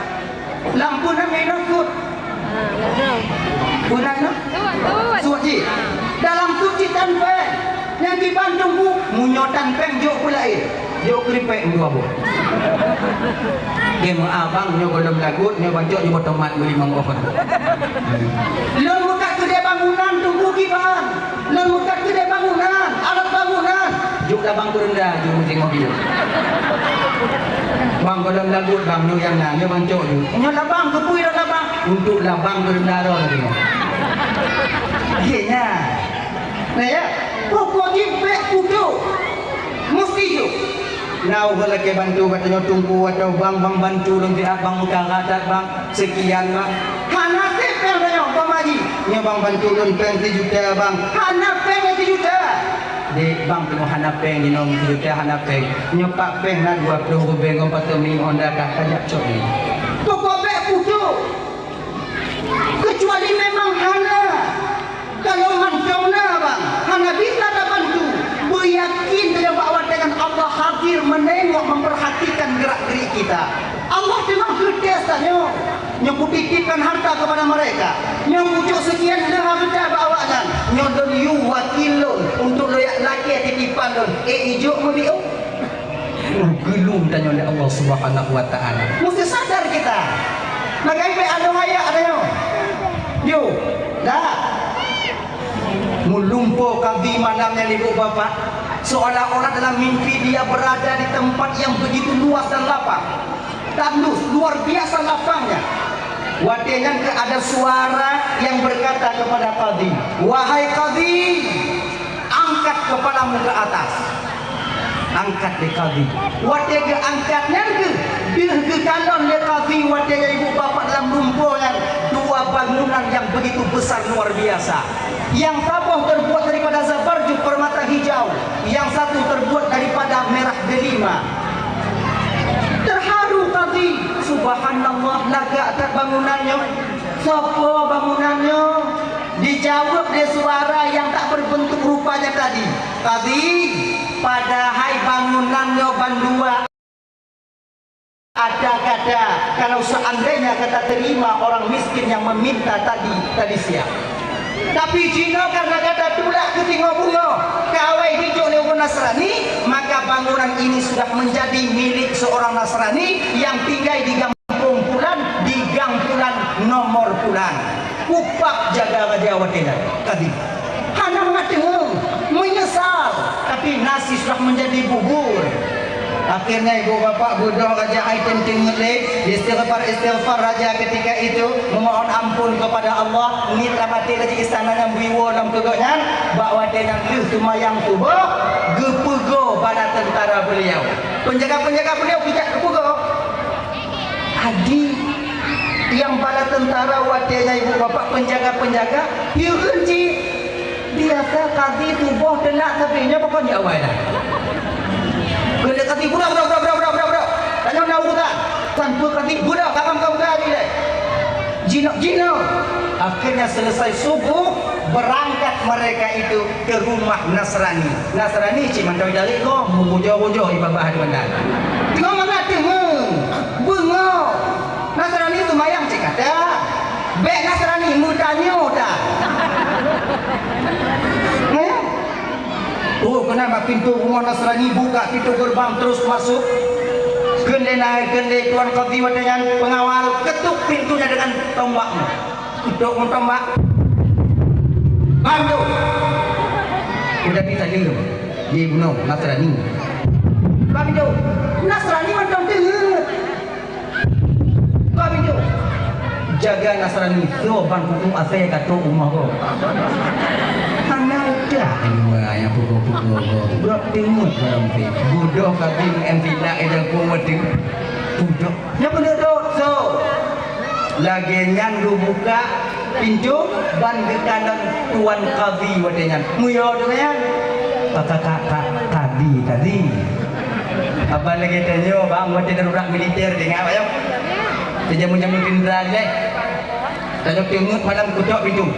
Lam peue na minum sut? Peue na, na? Sut jih. Dalam sut jih tan péng. Nyang kiban teungku, meunyoe tan péng jok peue laén. Jok keuripék meudua boh. Dia meuabang nyoe gohlom lagut, nyoe bancok nyoe boh tomat beulimong boh. Lôn meukat keudè bangunan teungku kiban. Lôn meukat keudè bangunan, alat bangunan. Jok labang keureunda, jok meusingoh bileung. Bang, gohlom lagut, bang, nyoe nyang na, nyoe bancok jok. Nyoe labang, keupeue lôn labang? Untuk labang keureunda droe tadi. Iya nya. Nah ya, pokok jih bèk putôh. Mesti jok. Na ulôn lakèe bantu gata nyoe teungku atau bang, bang bantu lôn siat bang, meukarat that bang, sekian bang. Hana sép péng tanyoe, umpama jih. Nyoe bang bantu lôn péng sijuta bang. Hana péng sijuta. Dek bang, teunoe hana péng, jinoe sijuta hana péng. Nyoe pat péng na dua ploh ribèe ngon patong mi honda ka, ka jak cok nyoe. Pokok bèk putôh. Kecuali memang hana. Kalau mantong na bang, hana bisa tabantu, beuyakin saja bak watèe nyan Allah hadir, menengok, memperhatikan gerak-gerik kita. Allah teuma geutes tanyoe. Nyoe kutitipkan harta kepada mereka. Nyoe kucok sekian lé harta bak awaknyan. Nyoe lôn yue wakil lôn untuk lôn jak lakèe titipan lôn. Eh, ijok meubiôh. Geulom tanyoe lé Allah Subhanahu wa Ta'ala. Mesti sadar kita. Maka ibu anu ayah ada nyoe. Yo, dah. Meulumpoe kadhi malam nyan, ibu bapak, seolah-olah dalam mimpi dia berada di tempat yang begitu luas dan lapang. Tandus, luar biasa lapangnya. Watèe nyan keuh ada suara yang berkata kepada kadhi, "Wahai kadhi, angkat kepalamu ke atas." Angkat lé kadhi. Watèe geuangkat nyan keuh, deuh geukalon lé kadhi watèe nyan ibu bapak dalam lumpoe nyan dua bangunan yang begitu besar luar biasa. Yang saboh terbuat daripada zabarjud permata hijau, yang satu terbuat daripada merah delima. Terharu kadhi, "Subhanallah, lagak that bangunan nyoe. Soe po bangunan nyoe?" Dijawab lé suara yang tak berbentuk rupa nyan tadi, "Kadhi, padahai bangunan nyoe bandua ada gada, kalau seandainya gata terima orang miskin yang meminta tadi, tadi siang. Tapi jinoe karena gata tulak keu singoh beungoh, keu awai jijok lé ureueng Nasrani, maka bangunan ini sudah menjadi milik seorang Nasrani yang tinggal di gampông pulan, di gang pulan, nomor pulan." Kupab jaga raja watèe nyan kadhi. Hana mangat teungeut, menyesal, tapi nasi sudah menjadi bubur. Akhirnya ibu bapak beudôh raja hai teuntèe lé, istighfar-istighfar raja ketika itu, memohon ampun kepada Allah, niet lam até laju istana nyang beuiwoe lom keu gobnyan, bak watèe nyan lheueh seumayang suboh, geupeugoe bala teuntara beliau. Penjaga-penjaga beliau geujak geupeugoe. Adi, nyang bala teuntara watèe nyan ibu bapak penjaga-penjaga, hireuen cit. Biasa kazi suboh teulat sabe, nyoe pakon jak awai dah. Kheun lé kazi, "Beudôh, beudôh, beudôh." Tanyoe na urusan. Tanpa kazi, "Beudôh, kakang ka buka hari lé." Jinoe, jinoe. Akhirnya selesai subuh, berangkat mereka itu ke rumah Nasrani. Nasrani cit mantong idalék gob, meubujoe-bujoe ié babah di bandar. Teungoh mangat teungoh, beungoh. Nasrani seumayang cit gata. Bèk Nasrani meutanyoe that. Eh? Oh, keunan bak pintoe rumoh Nasrani, buka pintoe geureubang terus masuk. Kheun lé na-, kheun lé tuan kazi watèe nyan, pengawal, ketuk pintoe nyan dengan tombak. Ketuk ngon tombak. Bantu. Udah bisa diem. Dia bunoe Nasrani. Bantu. Nasrani mantong teungeut. Ka bintu. Jaga Nasrani, soe ban kuku asai ka trok rumoh gob. Hana udah. Dua nyang pukul-pukul gob. Brok teungeut barang pih. Beudôh kazi ngon M P nak ejang kueng watèe. Beudôh. Nyan beudôh, soe? Lagèe nyan geubuka pintoe ban geukalon tuan kazi watèe nyan. Meuyôh teuma nyan. Ka, ka, ka, ka, kazi, kazi. Apa lagèe tanyoe, bang, watèe darurat militer, teuingat, Pak, nyoe? Teujameun-jameun jenderal, ilèe. Tanyoe teungeut malam geutok pintoe.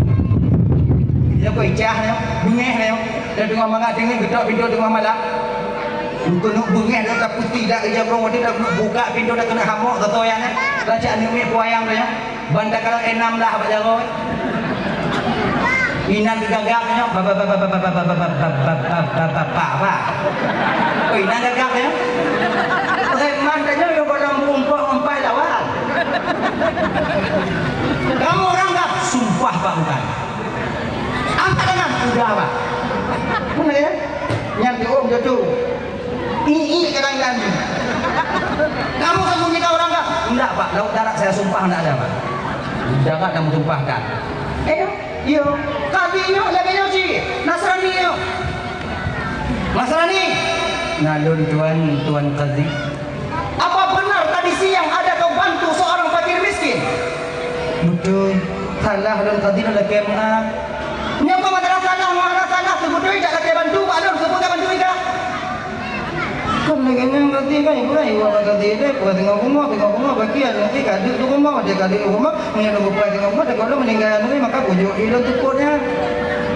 Nyoe keu icah nyoe, beungèh nyoe. Dan teungoh mangat teungeut geutok pintoe teungoh malam. Keuneuk beungèh dan taputi dak ija brong watèe dak buka pintoe dak keuneuk hamok geutoyan nyoe. Raja aneuk miet buayang nyoe. Ban takalon enam lah bak jaroe. Inan geugagak nyoe, ba, ba, ba. Oh, inan gagak nyoe. Preman tanyoe nyang gohlom meurumpok ngon pai lawan. Kamu orang gak? Sumpah, Pak, bukan. Angkat tangan, udah, Pak. Mana ya? Nyan diôm jatuh. Ih, ih, kadang-kadang. Kamu sembunyikan orang kah? Enggak, Pak. Laut darat saya sumpah enggak ada, Pak. Darat kamu sumpahkan. Eh, iya. Kazi nyoe lagèe nyoe cit. Nasrani nyoe. Nasrani. Nalôn tuan, tuan kazi. Apa benar tadi siang ada kau bantu seorang fakir miskin? Beutôi. Salah lôn kazi lôn lakèe meu'ah. Nyoe keu masalah salah, masalah salah, seubeutôi jak lakèe bantu bak lôn, keupeue ka bantu ika? Kon lagèe nyan kazi kan, ibu kan, ibu kan kazi deh, bukan singoh bumoe, singoh bumoe, bagi aneuk jih ka deuek di rumoh, dia ka deuek di rumoh, meunyoe lôn geupeugah singoh bumoe, dia gohlom meuninggai aneuk jih, maka bujuk jih lôn seupôt nyan.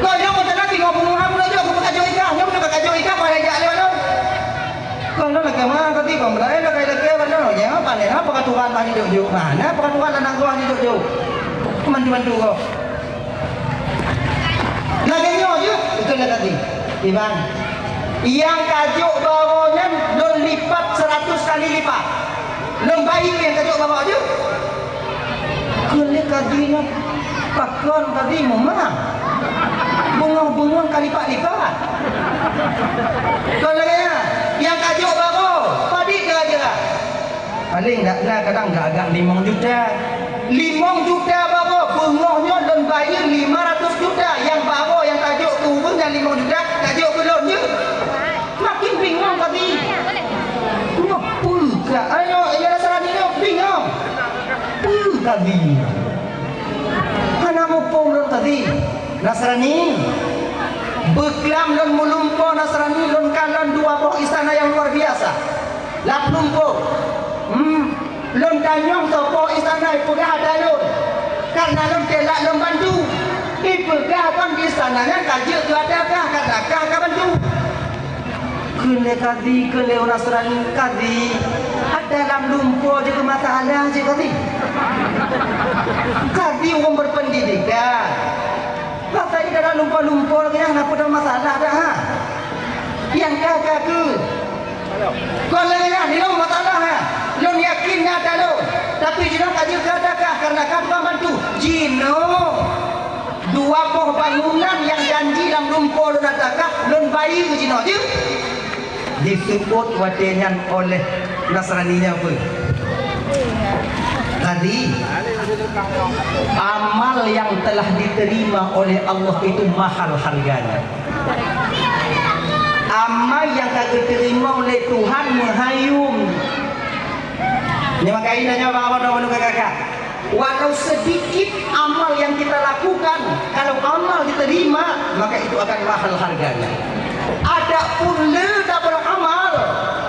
Kon nyoe meuteuna singoh bumoe, hana meunajok, keupeue ka jok ika, nyoe meunyoe ka jok ika, pada jak lé lôn. Kon lôn lakèe meu'ah kazi, kon meulaén lakèe-lakèe bak lôn, nyan, pane na peukaturan bah jijok-jok, mana peukaturan aneuk buah jijok-jok. Bantu-bantu kah. Lagèe nyoe jeuet, beutôi lagèe tadi. Iban, nyang ka jok baroe nyan lôn lipat seuratus kali lipat. Lôn bayeue nyang ka jok baroe jeuet. Kheun lé kazi nyoe, pakon kazi meumang? Beungoh-beungoh ka lipat-lipat. Kon lagèe nyan, nyang ka jok baroe, padit jeuet-jeuet. Paleng dak na kadang gak-gak limong juta. Limong juta baroe, beungoh nyoe lôn bayeue lima ratus juta. Nyang baroe nyang tajok keu ureueng nyan limong juta, tajok keu lôn jeuet. Makin bingong kazi. Nyoe peue ka? Ayo, ya Nasrani nyoe bingong. Peue kazi? Hana muphom lôn kazi. Nasrani. Beuklam lôn meulumpoe Nasrani, lôn kalon dua boh istana nyang luar biasa. Lam lumpoe. Hmm. Lôn tanyong soe po istana ipeugah ata lôn. Karena lôn teulat lôn bantu. Ipeugah kon di istana nyan ka jeuet keu ata kah, karena kah ka bantu. Kheun lé kazi, kheun lé ureueng Nasrani, kazi. Ata lam lumpoe jeuet keu masalah jeuet kazi. Kazi ureueng berpendidikan. Masa di dalam lumpoe-lumpoe lagèe nyan hana peue masalah dah, ha? Nyang ka, ka keu. Kon lagèe nyan, di lôn masalah, ha? Lôn yakin nyan ata lôn. Tapi jinoe ka jeuet keu ata kah, karena kah tukang bantu. Jinoe dua boh bangunan nyang janji lam lumpoe lôn ata kah, lôn bayeue jinoe jeuet. Disebut watée nyan oleh Nasrani nyan peue? Tadi, amal yang telah diterima oleh Allah itu mahal harganya. Amal nyang ka geuteurimong lé Tuhan meuhayom. Nyoe maka inanya bak droeneuh kakak. Walau sedikit amal yang kita lakukan, kalau amal diterima, maka itu akan mahal harganya. Adapun le tak beramal,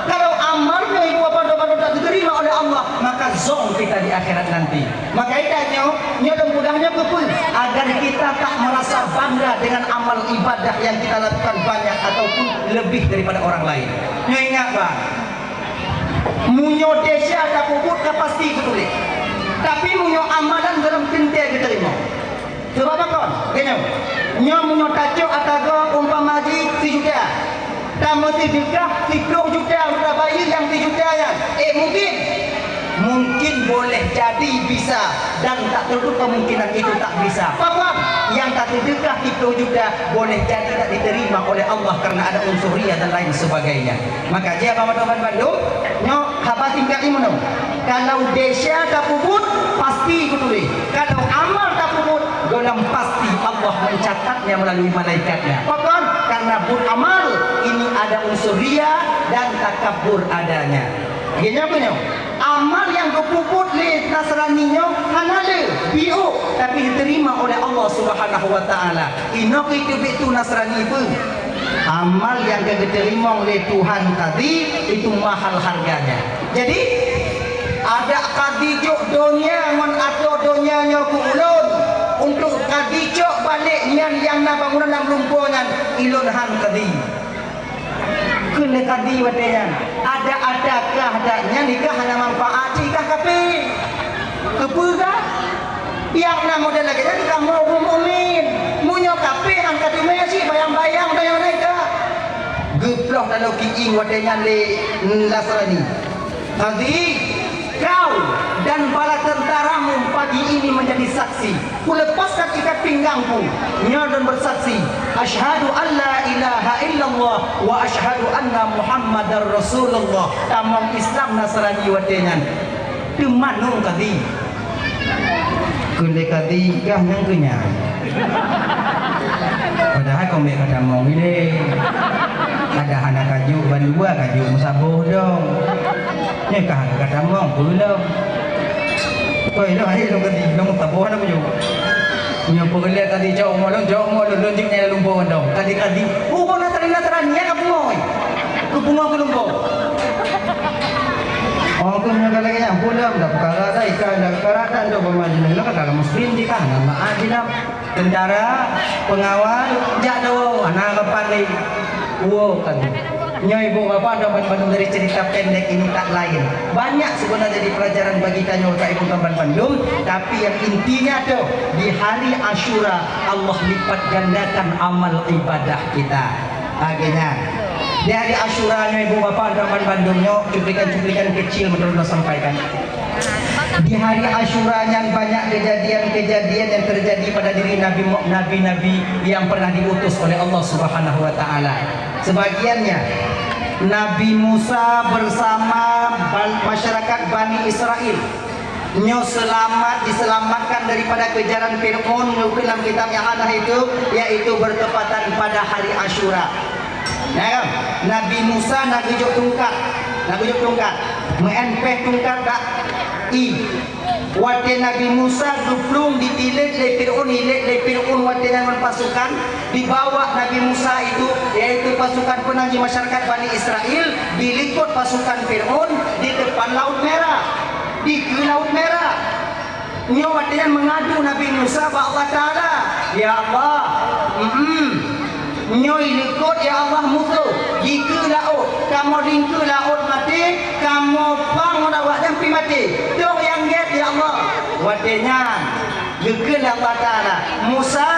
kalau amal nyoe ibu bapa droeneuh tak diterima oleh Allah, maka zong kita di akhirat nanti. Maka inanya nyoe, nyoe lôn peugah nyoe keupeue? Agar kita tak merasa bangga dengan amal ibadah yang kita lakukan banyak ataupun lebih daripada orang lain. Nyoe ingat, bah, meunyoe desya tapeubuet ka pasti geutuléh. Tapi meunyoe amalan dalam teuntée geuteurimong. Sebab apa kon? Geutanyoe, nyoe meunyoe tacok ata goe umpama jih sijuta, tameuseudeukah siplôh juta, tabayeue nyang sijuta nyan. Eh, mungkin? Mungkin boleh jadi bisa, dan tak tertutup kemungkinan itu tak bisa. Pakon? Nyang taseudeukah siplôh juta boleh jadi tak diterima oleh Allah karena ada unsur ria dan lain sebagainya. Maka jih bak droeneuh bandum, nyoe haba singkat jih meunoe. Kalau desya tapeubuet, pasti geutuléh. Kalau amal tapeubuet, gohlom pasti Allah mencatatnya melalui malaikat-Nya. Pakon? Karena buet amal ini ada unsur ria dan takabur adanya. Geutanyoe, amal nyang geupeubuet lé Nasrani nyoe hana le, biôk, tapi diterima oleh Allah Subhanahu wa Taala. Inoe keuh teubiet tu Nasrani peue? Amal nyang ka geuteurimong lé Tuhan tadi itu mahal harganya. Jadi, adak kadi jok donya ngon atô donya nyoe keu ulôn, untuk kadi cok balek nyan nyang na bangunan lam lumpoe nyan, ilôn han kadi. Kheun lé kadi watée nyan, adak-adak kah dak nyan nikah hana manfaat, nikah kafé. Keupeue kah? Biak na model lagée nyan kamoe ureuëng mukmin. Meunyoe kafé han ka teumé cit bayang-bayang tanyoe na ka. Geuploh tanoh kiéng watée nyan lé Nasrani. Kadi, kau dan para tentaramu pagi ini menjadi saksi. Kulepaskan ikat pinggangku. Nyoe dan bersaksi, asyhadu an la ilaha illallah wa asyhadu anna Muhammadar Rasulullah. Tamong Islam Nasrani watée nyan. Teuma nung kadi. Kheun lé kadi, kah nyang keu nyan. Padahai kong bék ka tamong ilée. Kada hana kajok bandua kajok meusaboh dong. Nyoe kah ka tamong peue lom. Koi lom hai lom kadi lom meusaboh hana kajok. Nyoe peureulée kadi jok mo lom, jok mo lom, lom jik nyang lumpoe dong. Kadi-kadi, oh, bona tadi na tadi nyan ka bungoi. Keu bungoi keu lumpoe. Oh, keu nyoe ka lagée nyan, peue lom, dak peukara dak, ikan dak peukara dak, dak pemajinan, dak peukara muslim jih kan, nama aja dah. Tentara, pengawal, jak dawa, hana rapat lé. Woe kan. Nyoe ibu bapa dah bandum dari cerita pendek ini tak lain. Banyak sebenarnya jadi pelajaran bagi kita nyoe Bapak Ibu kawan bandum, tapi yang intinya tu di hari Asyura Allah lipat gandakan amal ibadah kita. Akhirnya, di hari Asyura nyoe ibu bapa dan bandum nyoe cuplikan-cuplikan kecil menurut saya sampaikan. Di hari Asyura nyan banyak kejadian-kejadian yang terjadi pada diri Nabi Mu-, nabi-nabi yang pernah diutus oleh Allah Subhanahu wa taala. Sebagiannya Nabi Musa bersama ban-, masyarakat Bani Israel. Nyoe selamat, diselamatkan daripada kejaran Fir'aun, ngeukheun lam kitab nyang hana itu, yaitu bertepatan pada hari Asyura. Nah, kan? Nabi Musa na geujok tungkat, na geujok tungkat. Meu'en péh tungkat dak? I. Watée Nabi Musa geuplueng ditilék lé Fir'aun, ilét lé Fir'aun watée nyan ngon pasukan, dibawa Nabi Musa itu, yaitu pasukan peunang jih masyarakat Bani Israel, dilikot pasukan Fir'aun di depan Laut Merah. Dikeue Laut Merah. Nyoe watée nyan meungadu Nabi Musa bak Allah Taala, "Ya Allah, mm, nyoe likot ya Allah musoh, dikeue laôt, kamoe dikeue laôt maté, kamoe pang ngon awaknyan pih maté. Toh nyang gét ya Allah?" Watée nyan geukheun lé Allah Taala, "Musa,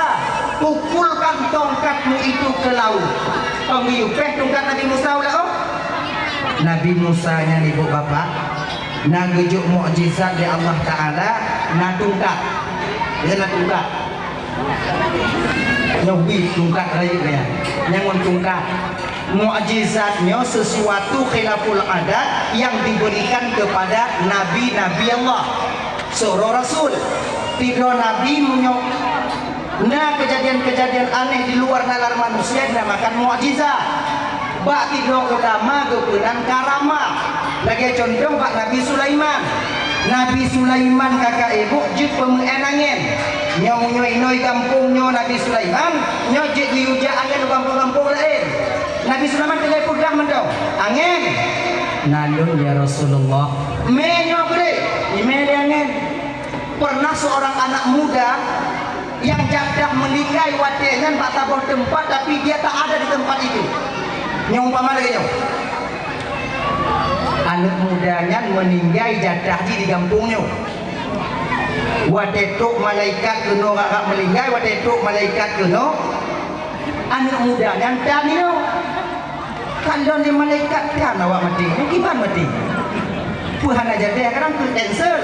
pukulkan tongkatmu itu ke laut." Pang geuyue péh tungkat Nabi Musa u laôt. Nabi Musa nyan ibu bapak, na geujok mukjizat lé Allah Taala, na tungkat. Dia na tungkat. Nyoe bit tungkat rayeuk nyan. Nyan ngon tungkat. Mukjizat nyoe sesuatu khilaful adat yang diberikan kepada nabi-nabi Allah, seurang rasul. Sidroe nabi meunyoe na kejadian-kejadian aneh di luar nalar manusia dinamakan mukjizat. Bak sidroe ulama geupeunan karamah. Lagée contoh bak Nabi Sulaiman. Nabi Sulaiman kakak ibu jeuet peumeu'en angén. Nyoe meunyoe inoi gampông nyoe Nabi Sulaiman, nyoe jeuet geuyue jak angén u gampông-gampông laén. Nabi Sulaiman tinggai peugah mantong, "Angén, na lôn ya Rasulullah." Mé nyoe keudeh, imé lé angén. Pernah seorang anak muda yang jadah meninggai watée nyan bak saboh teumpat, tapi dia tak ada di tempat itu. Nyoe umpama lagée nyoe. Aneuk muda nyan meuninggai jadah jih di gampông nyoe. Watée trok malaikat keunoe rab-rab meuninggai, watée trok malaikat keunoe, aneuk muda nyan tan nyoe. Kalon lé malaikat tan awak maté. Nyoe kiban maté. Peue hana jadeh kadang keu cancel.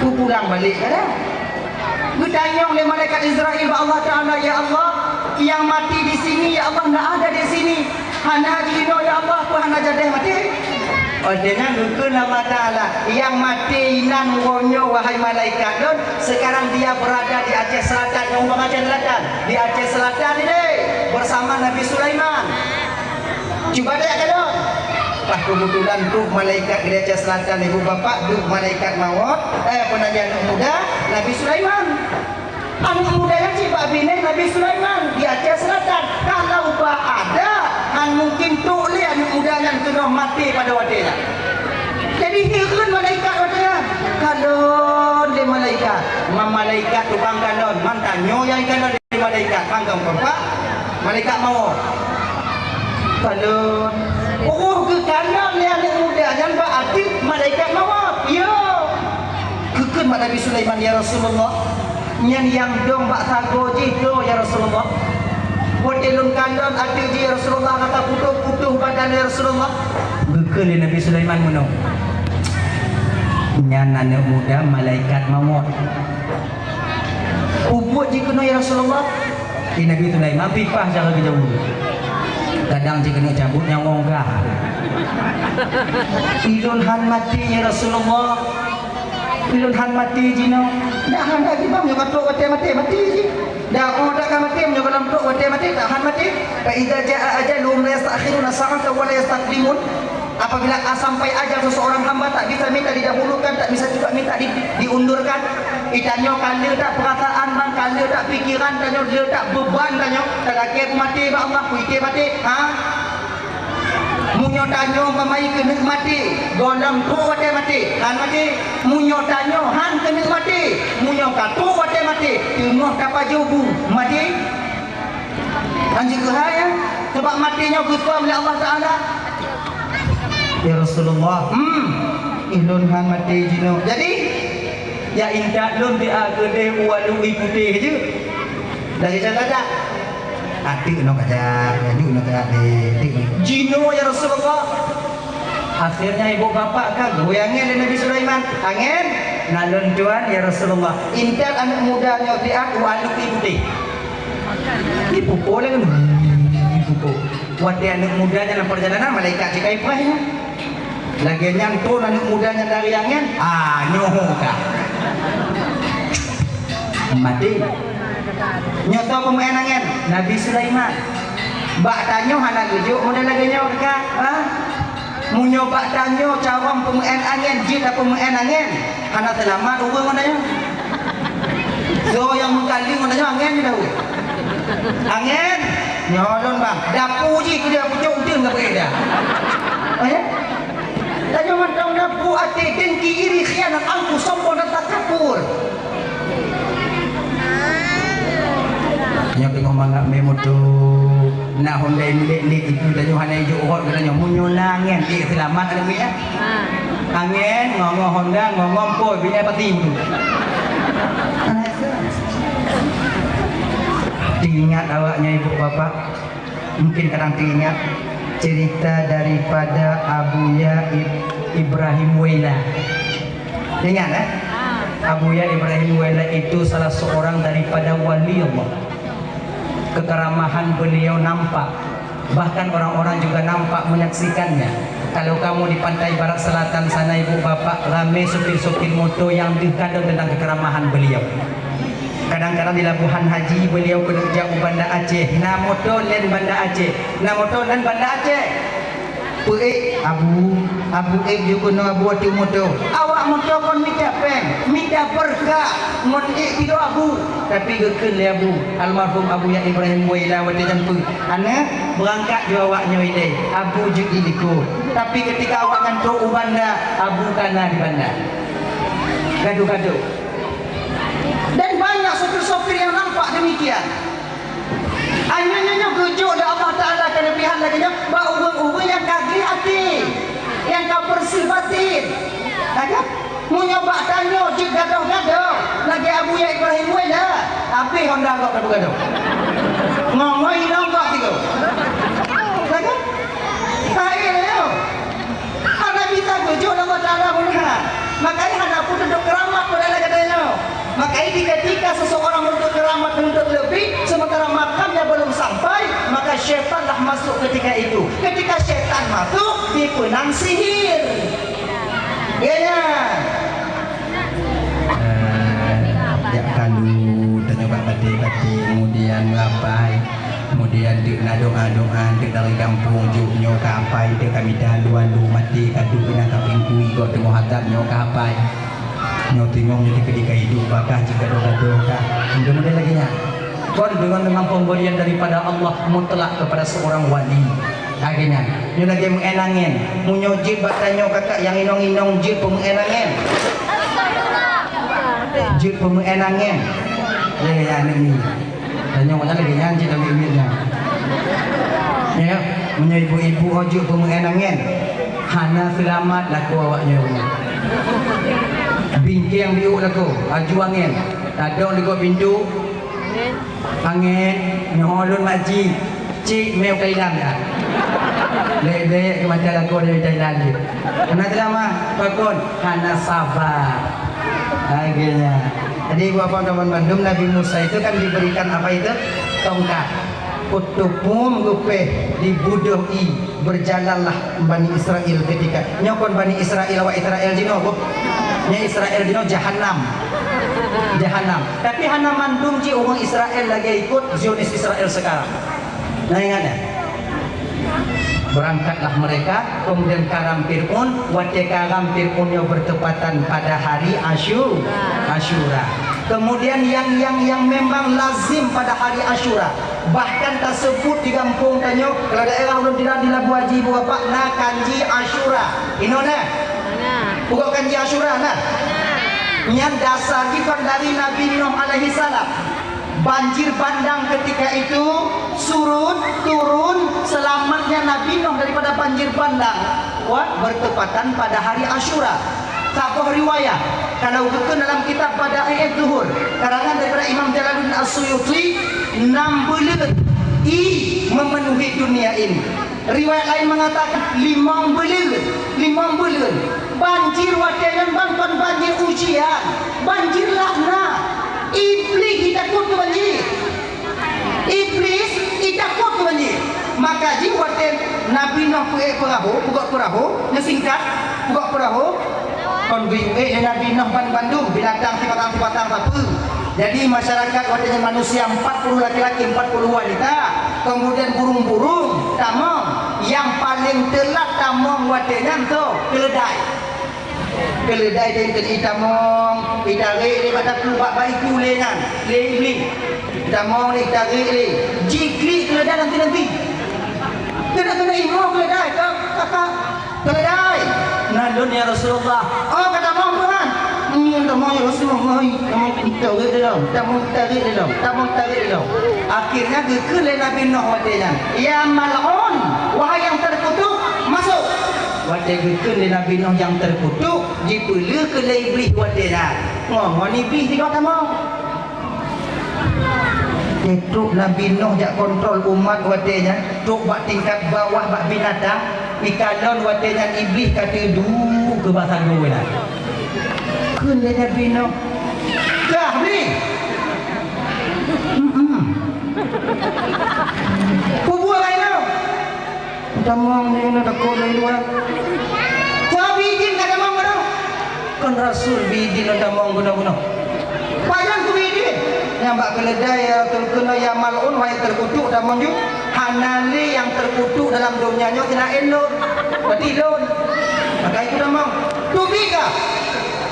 Peue pulang balek kadang. Geutanyong lé malaikat Israel bak Allah Taala, "Ya Allah, yang mati di sini, ya Allah, ndak ada di sini. Hana jinoe, ya Allah, peue hana jadeh maté?" Watée nyan geukheun Allah Taala, "Nyang maté inan woe nyoe, wahai malaikat lôn, sekarang dia berada di Aceh Selatan, nyang umpama Aceh Selatan, di Aceh Selatan ini bersama Nabi Sulaiman." Cuba tanya ke lôn. Pas kebetulan tu malaikat di Aceh Selatan, ibu bapak, tu malaikat maut, eh, peunanya aneuk muda, Nabi Sulaiman. Aneuk muda nyan cit bak binéh Nabi Sulaiman di Aceh Selatan. Kalau bah ada, han mungkin trok lé aneuk muda nyan keunoe maté pada watée nyan. Jadi hireuen malaikat watée nyan. Kalon lé malaikat. Man malaikat tukang kalon, man tanyoe nyang kalon lé malaikat. Man gam keumpat, malaikat maut. Kalon. Oh, geukalon lé aneuk muda nyan bak ateueh malaikat maut. Yo. Geukheun bak Nabi Sulaiman, "Ya Rasulullah, nyan nyang dong bak sagoe jih droe, ya Rasulullah. Watée lôn kalon ateueh jih, ya Rasulullah, ka putôh-putôh badan, ya Rasulullah." Geukheun lé Nabi Sulaiman meunoe, "Nyan aneuk muda malaikat maut." "Peue buet jih keunoe, ya Rasulullah?" Di Nabi Sulaiman pih paih cara geujaweueb. Kadang jih keuneuk cabot nyawöng kah. "Ulôn han maté, ya Rasulullah. Ulôn han maté jinoe." "Dak han, dak jibang nyoe ka trok watée maté, maté jih. Dak, oh, dak ka maté, nyoe ka lom trok watée maté, dak han maté. Fa idza jaa ajaluhum la yasta'khiruna sa'atan wa la yastaqdimun." Apabila, ah, sampai ajal seseorang hamba, tak bisa minta didahulukan, tak bisa juga minta di-, diundurkan. Di tanyoe ka le that perasaan, bang, ka le that pikiran tanyoe, le that beban tanyoe, talakée peumaté bak Allah, peuiké maté, ha? Meunyoe tanyoe meumai keuneuk maté, gohlom trok watée maté, han maté. Meunyoe tanyoe han keuneuk maté, meunyoe ka trok watée maté, teungoh tapajoh bu, maté. Anjeuk keuhai, ya? Sabab maté nyoe geusöm lé Allah Taala. "Ya Rasulullah, hmm, ulôn han maté jinoe." Jadi, ya intat lôn di a keudeh u alu ié putéh jeuet. Dari jalan dak? Ateueh nyoe kaja, ateueh nyoe kaja, deh, deh. "Jinoe, ya Rasulullah." Akhirnya ibu bapak ka geuyue angén lé Nabi Sulaiman. "Angén, na lôn tuan, ya Rasulullah." Intat aneuk muda nyoe di a u alu ié putéh. Dipukul lagi, dipukul. Watée aneuk muda nyan lam perjalanan, malaikat cit ka ipreh nyan. Lagée nyan trok aneuk muda nyan dari angén, ah, nyoe ka. Maté. Nyoe soe peumeu'en angén? Nabi Sulaiman. Bak tanyoe hana geujok model lagée nyoe ka, ha? Meunyoe bak tanyoe carông peumeu'en angén, jeuet tapeumeu'en angén, hana seulamat ureuëng ngon tanyoe. Soe nyang meukaleng ngon tanyoe angén jih tahu. Angén, nyoe lôn bang, dapu jih keu dia pucok udeueng ka beuet dah. Eh? Tanyoe mantong dapu até dengki, iri, khianat, angkuh, sombong dan takabur. Nyoe teungoh mangat mé moto, na Honda milék-milék itu, tanyoe hana ijok rot geutanyoe. Meunyoe na angén, eh, seulamat aneuk miet, eh. Angén, ngongoh Honda, ngongoh mpoi, binéh pati moto. Teuingat awak nyoe ibu bapak, mungkin kadang teuingat cerita daripada Abuya Ib-, Ibrahim Wela. Ingat, eh? Abuya Ibrahim Wela itu salah seorang daripada wali Allah. Kekeramahan beliau nampak, bahkan orang-orang juga nampak menyaksikannya. Kalau kamu di pantai barat selatan sana, ibu bapak, ramai sopir-sopir moto yang deuh kadang tentang kekeramahan beliau. Kadang-kadang di Labuhan Haji, beliau keuneuk jak u Banda Aceh. Na moto laén Banda Aceh. Na moto laén Banda Aceh. Peuék, Abu, Abu ék jeuet keunoe Abu ateueh moto. Awak moto kon mita péng, mita beureukat ngon ék pidoe Abu. Tapi geukheun lé Abu, almarhum Abu Yahya Ibrahim Muela watée nyan peue, "Aneuk, beurangkat ju awak nyoe ilée, Abu jeuet di likot." Tapi keutika awak nyan trok u banda, Abu ka na di banda. Gadoh-gadoh. Dan banyak sopir-sopir yang nampak demikian. Nyoe, nyoe, nyoe geujok lé Allah Taala keulebihan lagée nyoe bak ureuëng-ureuëng nyang ka gleh até, nyang ka beureuséh batin. Lagée meunyoe bak tanyoe jeuet gadôh-gadôh lagée Abu Yahya Ibrahim Muela, habéh honda gob tapeugah gadôh. Ngongoi inong gob tigo. Lagée hai lé nyoe. Hana bisa geujok lé Allah Taala meunan. Makanya hana peututoe keuramat pada lagée nyoe. Makanya ketika seseorang menuntut keramat, menuntut lebih, sementara makamnya belum sampai, maka syaitanlah masuk ketika itu. Ketika syaitan masuk, dipeunan sihir. Ya, ya. Eh, jak kalu, tanyoe bak baté-baté, kemudian ngapai. Kemudian deuek na doa-doa, deuek dari gampông jok nyoe ka apai, deuek ka mita alu-alu, maté ka duek, inan ka pingkui, gob teungoh hadap nyoe ka apai. Nyoe teungoh nyoe dikeue ka iduek, bakah jih gadôh-gadôh ka. Mudah-mudahan lagée nyan. Kon deungon, deungon pemberian daripada Allah mutlak kepada seorang wali. Lagée nyan. Nyoe lagée meu'en angén. Meunyoe jeuet bak tanyoe kakak nyang inong-inong jeuet peumeu'en angén. Jeuet peumeu'en angén. Ya, ya, ya, aneuk ni. Tanyoe nyan lagée nyan cit, lagée miet nyan. Ya, meunyoe ibu-ibu ho jeuet peumeu'en angén, hana seulamat lakoe awak nyoe nyan. Bingkeng biôk lakoe, aju angén. Tadong di gob pintoe. Angén, nyoe lôn mak jih. Cit meu'en Thailand ya. Lé-lé keu mata lakoe dari Thailand jih. Hana seulamat, pakon? Hana saba. Lagée nyan. Jadi, Bapak teman bandum, Nabi Musa itu kan diberikan apa itu? Tongkat. Peuteupeue geupéh di budôh ié, berjalanlah Bani Israel ketika. Nyoe kon Bani Israel, awak Israel jinoe, boh. Nyoe Israel jinoe jahanam. Jahanam. Tapi hana mandum jih ureuëng Israel lagée ikot Zionis Israel sekarang. Nah, ingat ya. Berangkatlah mereka, kemudian karam Fir'aun, watée karam Fir'aun nyoe bertepatan pada hari Asyu-, Asyura. Kemudian yang, yang, yang memang lazim pada hari Asyura, bahkan tasebut di gampông tanyoe, kalau daerah ulôn tidak di Labuhan Haji, Ibu Bapak, na kanji Asyura. Inoe na? Pokok kanji Asyura na? Nyan dasar jih dari Nabi Nuh alaihi salam. Banjir bandang ketika itu surut, turun, selamatnya Nabi Nuh daripada banjir bandang, wah, bertepatan pada hari Asyura. Saboh riwayat, kalau geukheun dalam kitab Bada'i' Zuhur, karangan daripada Imam Jalaluddin As-Suyuti, enam buleuen ié memenuhi dunia ini. Riwayat lain mengatakan limong buleuen, limong buleuen. Banjir watée nyan ban kon banjir ujian, banjir laknat. Iblih jitakot keu banjir. Iblih jitakot keu banjir. Maka jih watée Nabi Nuh peuék peurahô, peugok peurahô, neusingkat, peugok peurahô, kon geuyue ék lé Nabi Nuh ban bandum binatang sibatang-sibatang sapeue. Jadi, masyarakat watée nyan manusia empat puluh laki-laki, empat puluh wanita, kemudian burung-burung tamong. Nyang paleng teulat tamong watée nyan toh keuleudai. Keuleudai teuintet itamong, itarek lé bak takue bak, bak iku lé nyan, lé iblih. Itamong lé, itarek lé, jiklik keuleudai nanti-nanti. Keuneuk-keuneuk imoe keuleudai, ka, ka, ka. Keuleudai! Nan lôn, ya Rasulullah. Oh, ka tamong, Tuhan. Hmm, tamong, ya Rasulullah. Tamong tarék lé lom, tamong tarék lé lom, tamong tarék lé lom. Akhirnya geukheun lé Nabi Nuh watée nyan, "Ya mal'un, wahai yang terkutuk, masuk!" Watée geukheun lé Nabi Nuh nyang terkutuk, jipeuleueh keu lé iblih watée nyan. Ngon, ngon iblih tiga tamong. Trok Nabi Nuh jak kontrol umat watée nyan, trok bak tingkat bawah bak binatang, ikalon watée nyan iblih ka teuduek keu basa geuh na. Kheun lé Nabi Nuh, "Kah bri!" "Mm-mm." Peue buet laén nyoe? Tamong nyoe na takot lé luwa. Sabe idin ka tamong keunoe. Kon Rasul bi idin lôn tamong keunoe-keunoe. Pajan keu bi idin? Nyang bak keuleudai, ya Rasul, keunoe ya mal'un, wahai teukutuk, tamong ju. Hana lé nyang teukutuk dalam donya nyoe selaén lôn. Berarti lôn. Maka itu tamong. Teubi ka?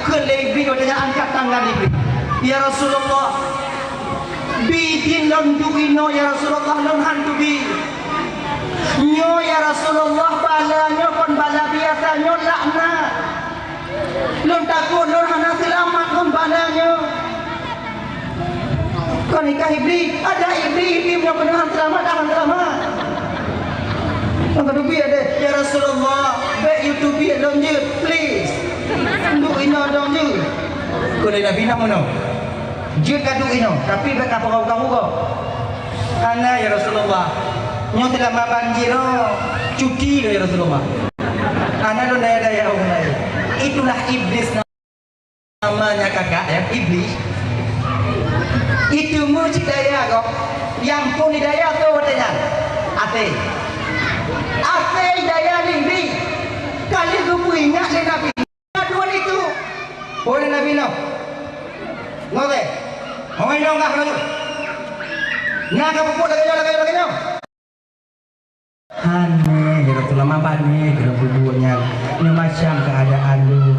Keu lé Iblih watée nyan angkat tangan Iblih. Ya Rasulullah, bi idin lôn duek inoe, ya Rasulullah, lôn han teubi. Nyoe, ya Rasulullah, bala nyoe kon bala biasa, nyoe laknat. Lôn takot lôn hana seulamat ngon bala nyoe. Kon nikah Iblih, ada Iblih, Iblih meunyoe keuneuk han seulamat, han seulamat. Maka teubi ada, "Ya Rasulullah, bèk yue teubiet lôn jeuet, please. Duek inoe dong jeuet." Keu lé Nabi na meunoe. Jeuet ka duek inoe, tapi bèk ka peugah-peugah uroe. Hana, ya Rasulullah. Nyoe teuma banjir, oh, cuti lôn, ya Rasulullah. Hana lôn daya-daya ureueng laén. Itulah Iblis namanya kakak, ya, Iblis. Itu meucit daya kok. Nyang pun daya tu watée nyan. Até. Até daya Iblis. Kali geupeuingat lé Nabi. Dua itu. Boleh Nabi noh. Ngote. Hoi dong kah laju. Na ka pupuk lagèe nyoe, lagèe nyoe, lagèe nyoe. Hana, ya Rasulullah, ma bani keu lôn peubuet nyan. Nyoe macam keuadaan lôn.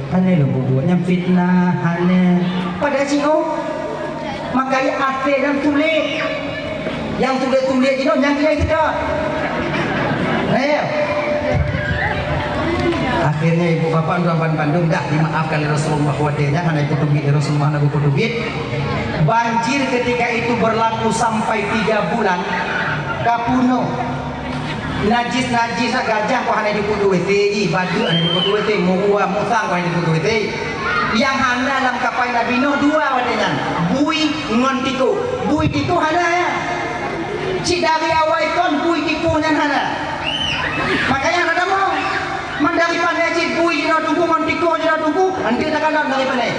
Hana lôn peubuet nyan fitnah, hana. Padahai singoh. Maka até nyang tuléh. Nyang tuléh-tuléh jinoe nyang kiai teuka. Nah, ya. Akhirnya ibu bapak tuan bandum dah dimaafkan oleh Rasulullah watée nyan hana ipeutubiet, Rasulullah hana ipeutubiet. Banjir ketika itu berlaku sampai tiga bulan. Ka peunoh. Najis-najis gajah kok hana jipeuet di W C, ih, badeuk hana jipeuet di W C, meuruwa, musang kok hana jipeuet di W C. Nyang hana lam kapai Nabi Nuh dua watée nyan, bui ngon tikus. Bui tikus hana, ya. Cit dari awai kon bui tikus nyan hana. Makanya hana tamong. Man dari pané cit bui jinoe tugu ngon tikus jinoe tugu, anteuk takalon dari pané.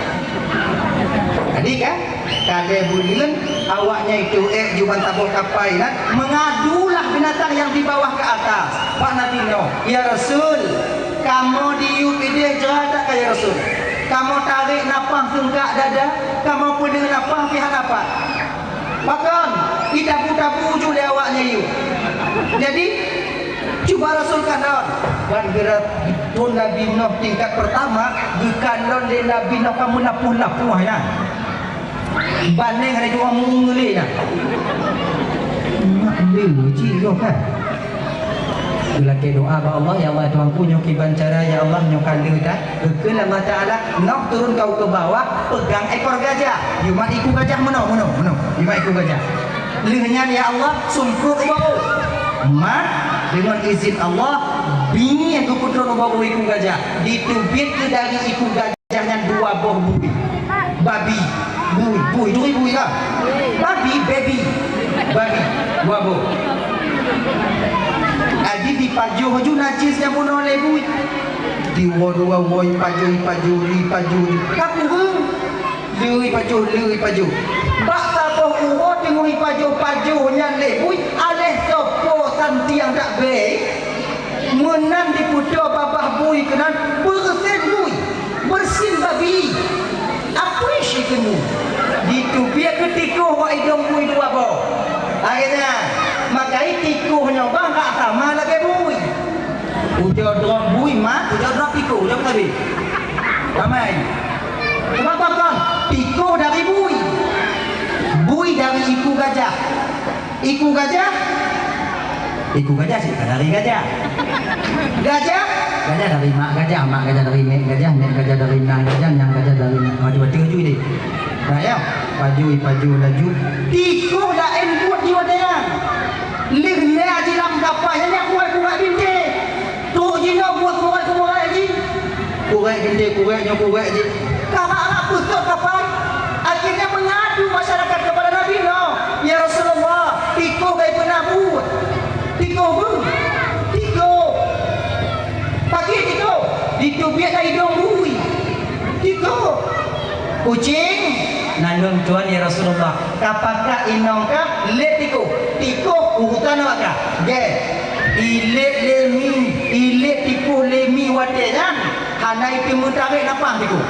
Jadi kan, kadé buleuen awaknyan itu ék ju ban saboh kapai nyan, mengadulah binatang yang di bawah ke atas. Bak Nabi Nuh, "Ya Rasul, kamoe diyue idéh jra that ka ya Rasul? Kamoe tarek napah seungkak dada, kamoe peuneuk napah pihak lapat." Pakon? Itabu-tabu ju lé awaknyan yue. Jadi, cuba Rasul kalon. Ban geura thon Nabi Nuh tingkat pertama, geukalon lé Nabi Nuh ka meulapoh-lapoh nyan. Baneng hana jeuet meungeulé nyan. Mak lé cit goh kan. Geulakée doa bak Allah, "Ya Allah, Tuhanku, nyoe kiban cara, ya Allah, nyoe ka lheueh that." Geukheun Allah Taala, "Noh turun kau ke bawah, pegang ekor gajah." Yumat iku gajah meunoe, meunoe, meunoe. Yumat iku gajah. Lheueh nyan, ya Allah, sumprot ubak u. Mat, deungon izin Allah, bingieh geupeutron ubak u iku gajah. Diteubiet keu dari iku gajah. Jangan dua boh bui. Babi. Bui, bui, turi bui lah. Babi, baby. Babi. Dua boh. Adi dipajoh ju najis nyang bunoe lé bui. Diwoe dua woe ipajoh, ipajoh, ipajoh. Ka kureueng. Leu ipajoh, leu ipajoh. Bak saboh uroe teungoh ipajoh-pajoh nyan lé bui, aléh soe po santiang dak bèe. Meunan dipeutoe babah bui keunan, beureusin bui, beureusin babi. Apui shi keunoe. Diteubiet keu tikoh bak idong bui dua boh. Akhirnya, makai tikoh nyoe bang ka sama lagèe bui. Ujoe droe bui mat, ujoe droe tikoh, ujoe tadi. Ramai. Sebab apa kan? Tikoh dari bui. Bui dari iku gajah. Iku gajah, iku gajah cit ka dari gajah. Gajah, gajah dari mak gajah, mak gajah dari nek gajah, nek gajah dari nan gajah, nan gajah dari nan, macam-macam ju deh. Nah, ya, pajoh, pajoh laju. Tikoh laén buet di watèe nyan. Lheueh nyan jilam kapai nyan, nyan kuat-kuat bintéh. Trok jinoe buet kurék-kurék jih. Kurék geuntée, kurék nyoe, kurék jih. Ka rak-rak peutot kapai. Akhirnya mengadu masyarakat kepada Nabi Nuh, "Ya Rasulullah, tikoh ka ipeuna buet." "Tikoh beu?" "Tikoh." "Pakri tikoh?" "Diteubiet lam idong bui." "Tikoh." "Kucing?" Nah, Lôn tuan, ya Rasulullah, ka pakat inong kah lé tikôh. Tikôh urutan awak kah. Gét. Ilét lé mi, ilét tikôh lé mi watée nyan, hana iteumé tarek nafah tikôh.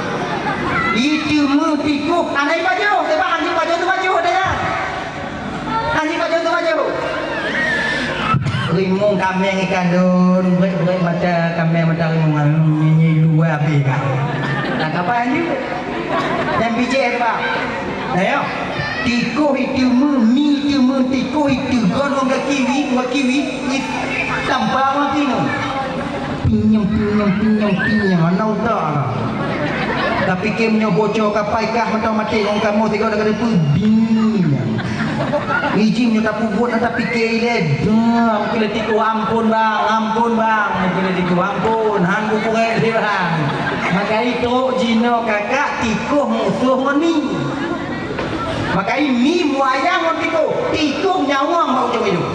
Iteumé tikôh hana ipajoh, sebab hana ipajoh teupajoh watée nyan. Hana ipajoh teupajoh. Rimueng kaméng ikalon, brek-brek mata kaméng mata rimueng, nyan luwa abéh ka. Nah, kapan jeuet? Nyang bijéh, Pak. Ayo. Tikôh iteumé, mi iteumé, tikôh iteumé, gon ngon gaki wi, gaki wi, i-, tampa ngon timu. Pinyong, pinyong, pinyong, pinyong, hana utak lah. Tapi kem nyoe bocor kapai kah mantong maté ngon kamoe tiga dak keudeue bing. Ijin nyoe tapeubuet na tapike ilée. Dah, mungkin tikôh ampôn bang, ampôn bang, mungkin tikôh ampôn, han kukurek lé bang. Maka itu jinoe kakak tikôh musoh ngon mi. Maka ini mi muayang ngon tikôh, tikôh nyawöng bak ujong idup.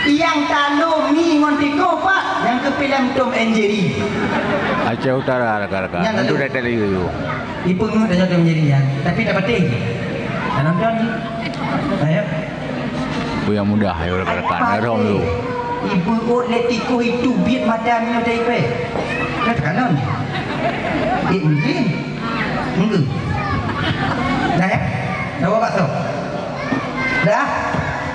Nyang talo mi ngon tikôh pat, nyang keupilam Tom and Jerry. Aceh Utara rakan-rakan. Nyang talo. Untuk datang lagi tu. Ipeungeut dah Tom and Jerry ya, tapi tak patéh. Dalam Tom. Ayo. Peue nyang mudah ya rakan-rakan. Ada tu. Ibu ot lé tikôh itu biet mata nyoe dari pe. Dah tekanan. Eh, mungkin. Enggak. Dah ya? Dah buat bakso? Dah?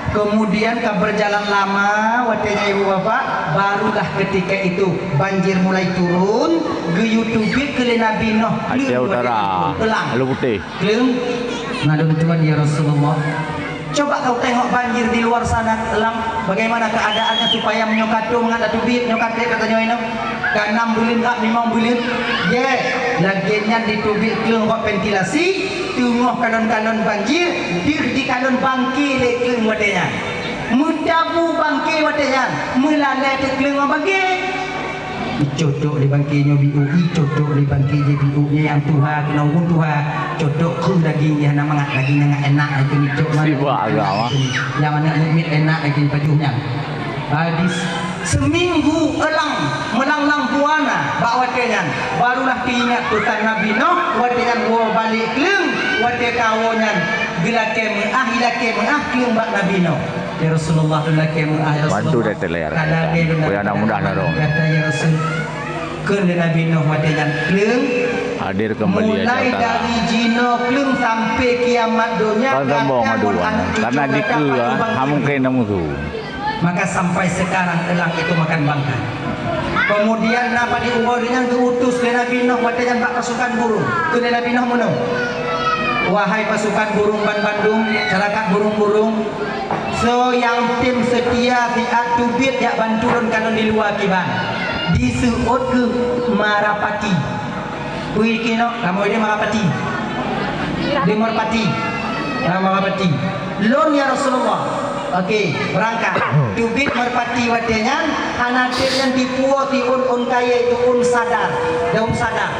Kemudian ka berjalan lama, watée nyan ibu bapak, barulah ketika itu banjir mulai turun, geuyue teubiet keu lé Nabi Nuh. Aceh Utara. Elang. Lalu putih. Kleueng. Nah, lôn tuan, ya Rasulullah. Coba kau tengok banjir di luar sana, Elang. Bagaimana keadaannya supaya meunyoe ka tho mangat teubiet, nyoe ka trép kata nyoe inoe. Ka nam buleuen, ka limong buleuen. Ye, lagée nyan diteubiet kleueng bak ventilasi, teungoh kalon-kalon banjir, deuh dikalon bangke lé kleueng watée nyan. Meutabu bangke watée nyan, meulalée teuh kleueng ngon bangke. Icocok lé bangke nyoe biôk, icocok lé bangke jih biôk, nyan nyang tuha keunoe ureuëng tuha. Cocok kheueh daging jih hana mangat, daging nyang enak itu icok mana. Sibak agama. Nyang mana miet enak itu pajoh nyan. Hadis. Seminggu elang meulanglang buana bak watée nyan, barulah teuingat peusan Nabi Nuh watée nyan woe balek kleueng, watée ka woe nyan geulakée meuáh, ilakée meuáh kleueng bak Nabi Nuh. Ya Rasulullah, lôn lakée meuáh, ya Rasulullah. Bantu dah teler. Kadang dia lôn lakée meuáh, ya Rasul. Kheun lé Nabi Nuh watée nyan, "Kleueng, hadir kembali, mulai dari jinoe kleueng sampai kiamat donya, gata ngon aneuk cucu gata padu bangkit." Karena dikeue, ha mungkin na musuh. Maka sampai sekarang elang itu makan bangkai. Kemudian na padum uroe nyan geuutus lé Nabi Nuh watée nyan bak pasukan burung. Kheun lé Nabi Nuh meunoe, "Wahai pasukan burung banmandum, syarakat burung-burung, soe nyang tem seutia siat teubiet jak bantu lôn kalon di luwa kiban, diseuôt keu Marapati." Peue keunoe, kamoe di Marapati. Di Merpati. Nah, Marapati. Lôn, ya Rasulullah. Oke, berangkat. Teubiet Merpati watée nyan, hana tem nyan dipuwoe siôn ôn kayée, itu ôn sadar, daun sadar.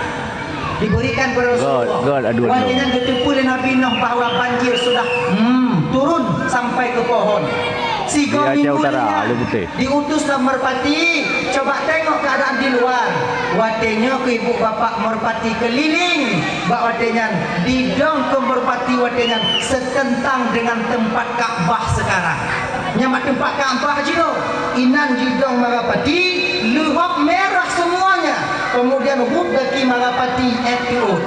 Diberikan kepada Rasulullah. Watée nyan geuteupeue lé Nabi Nuh bahwa banjir sudah, hmm, turun sampai ke pohon. Sigoe minggu nyan, diutus lé Merpati, coba tengok keadaan di luar. Watée nyoe keu ibu bapak Merpati keuliling, bak watée nyan didong keu Merpati watée nyan setentang dengan tempat Ka'bah sekarang. Nyang bak teumpat Ka'bah jinoe, inan jidong Marapati, leuhop merah semuanya. Kemudian ruet gaki Marapati ék teuôt.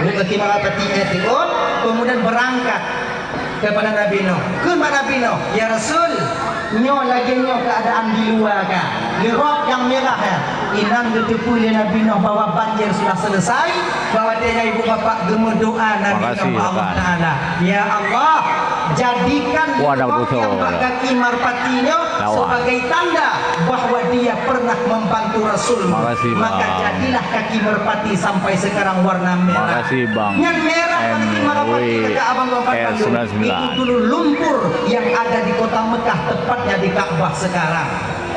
Ruet gaki Marapati ék teuôt, kemudian berangkat kepada Nabi Nuh. Kheun bak Nabi Nuh, "Ya Rasul, nyoe lagée nyoe keadaan di luwa ka. Leuhop nyang merah ya." Inan geuteupeue lé Nabi Nuh bahwa banjir sudah selesai, bahwa watée nyan ibu bapak geumeudoa Nabi Nuh bak Allah Taala, "Ya Allah, jadikan leuhop nyang bak gaki Marpati nyoe sebagai tanda bahwa dia pernah membantu Rasul. Maka jadilah kaki Merpati sampai sekarang warna merah." Makasih, Bang. Nyan merah kaki Marpati kata abang Bapak Pandu. Itu dulu lumpur yang ada di kota Mekah, tepatnya di Ka'bah sekarang.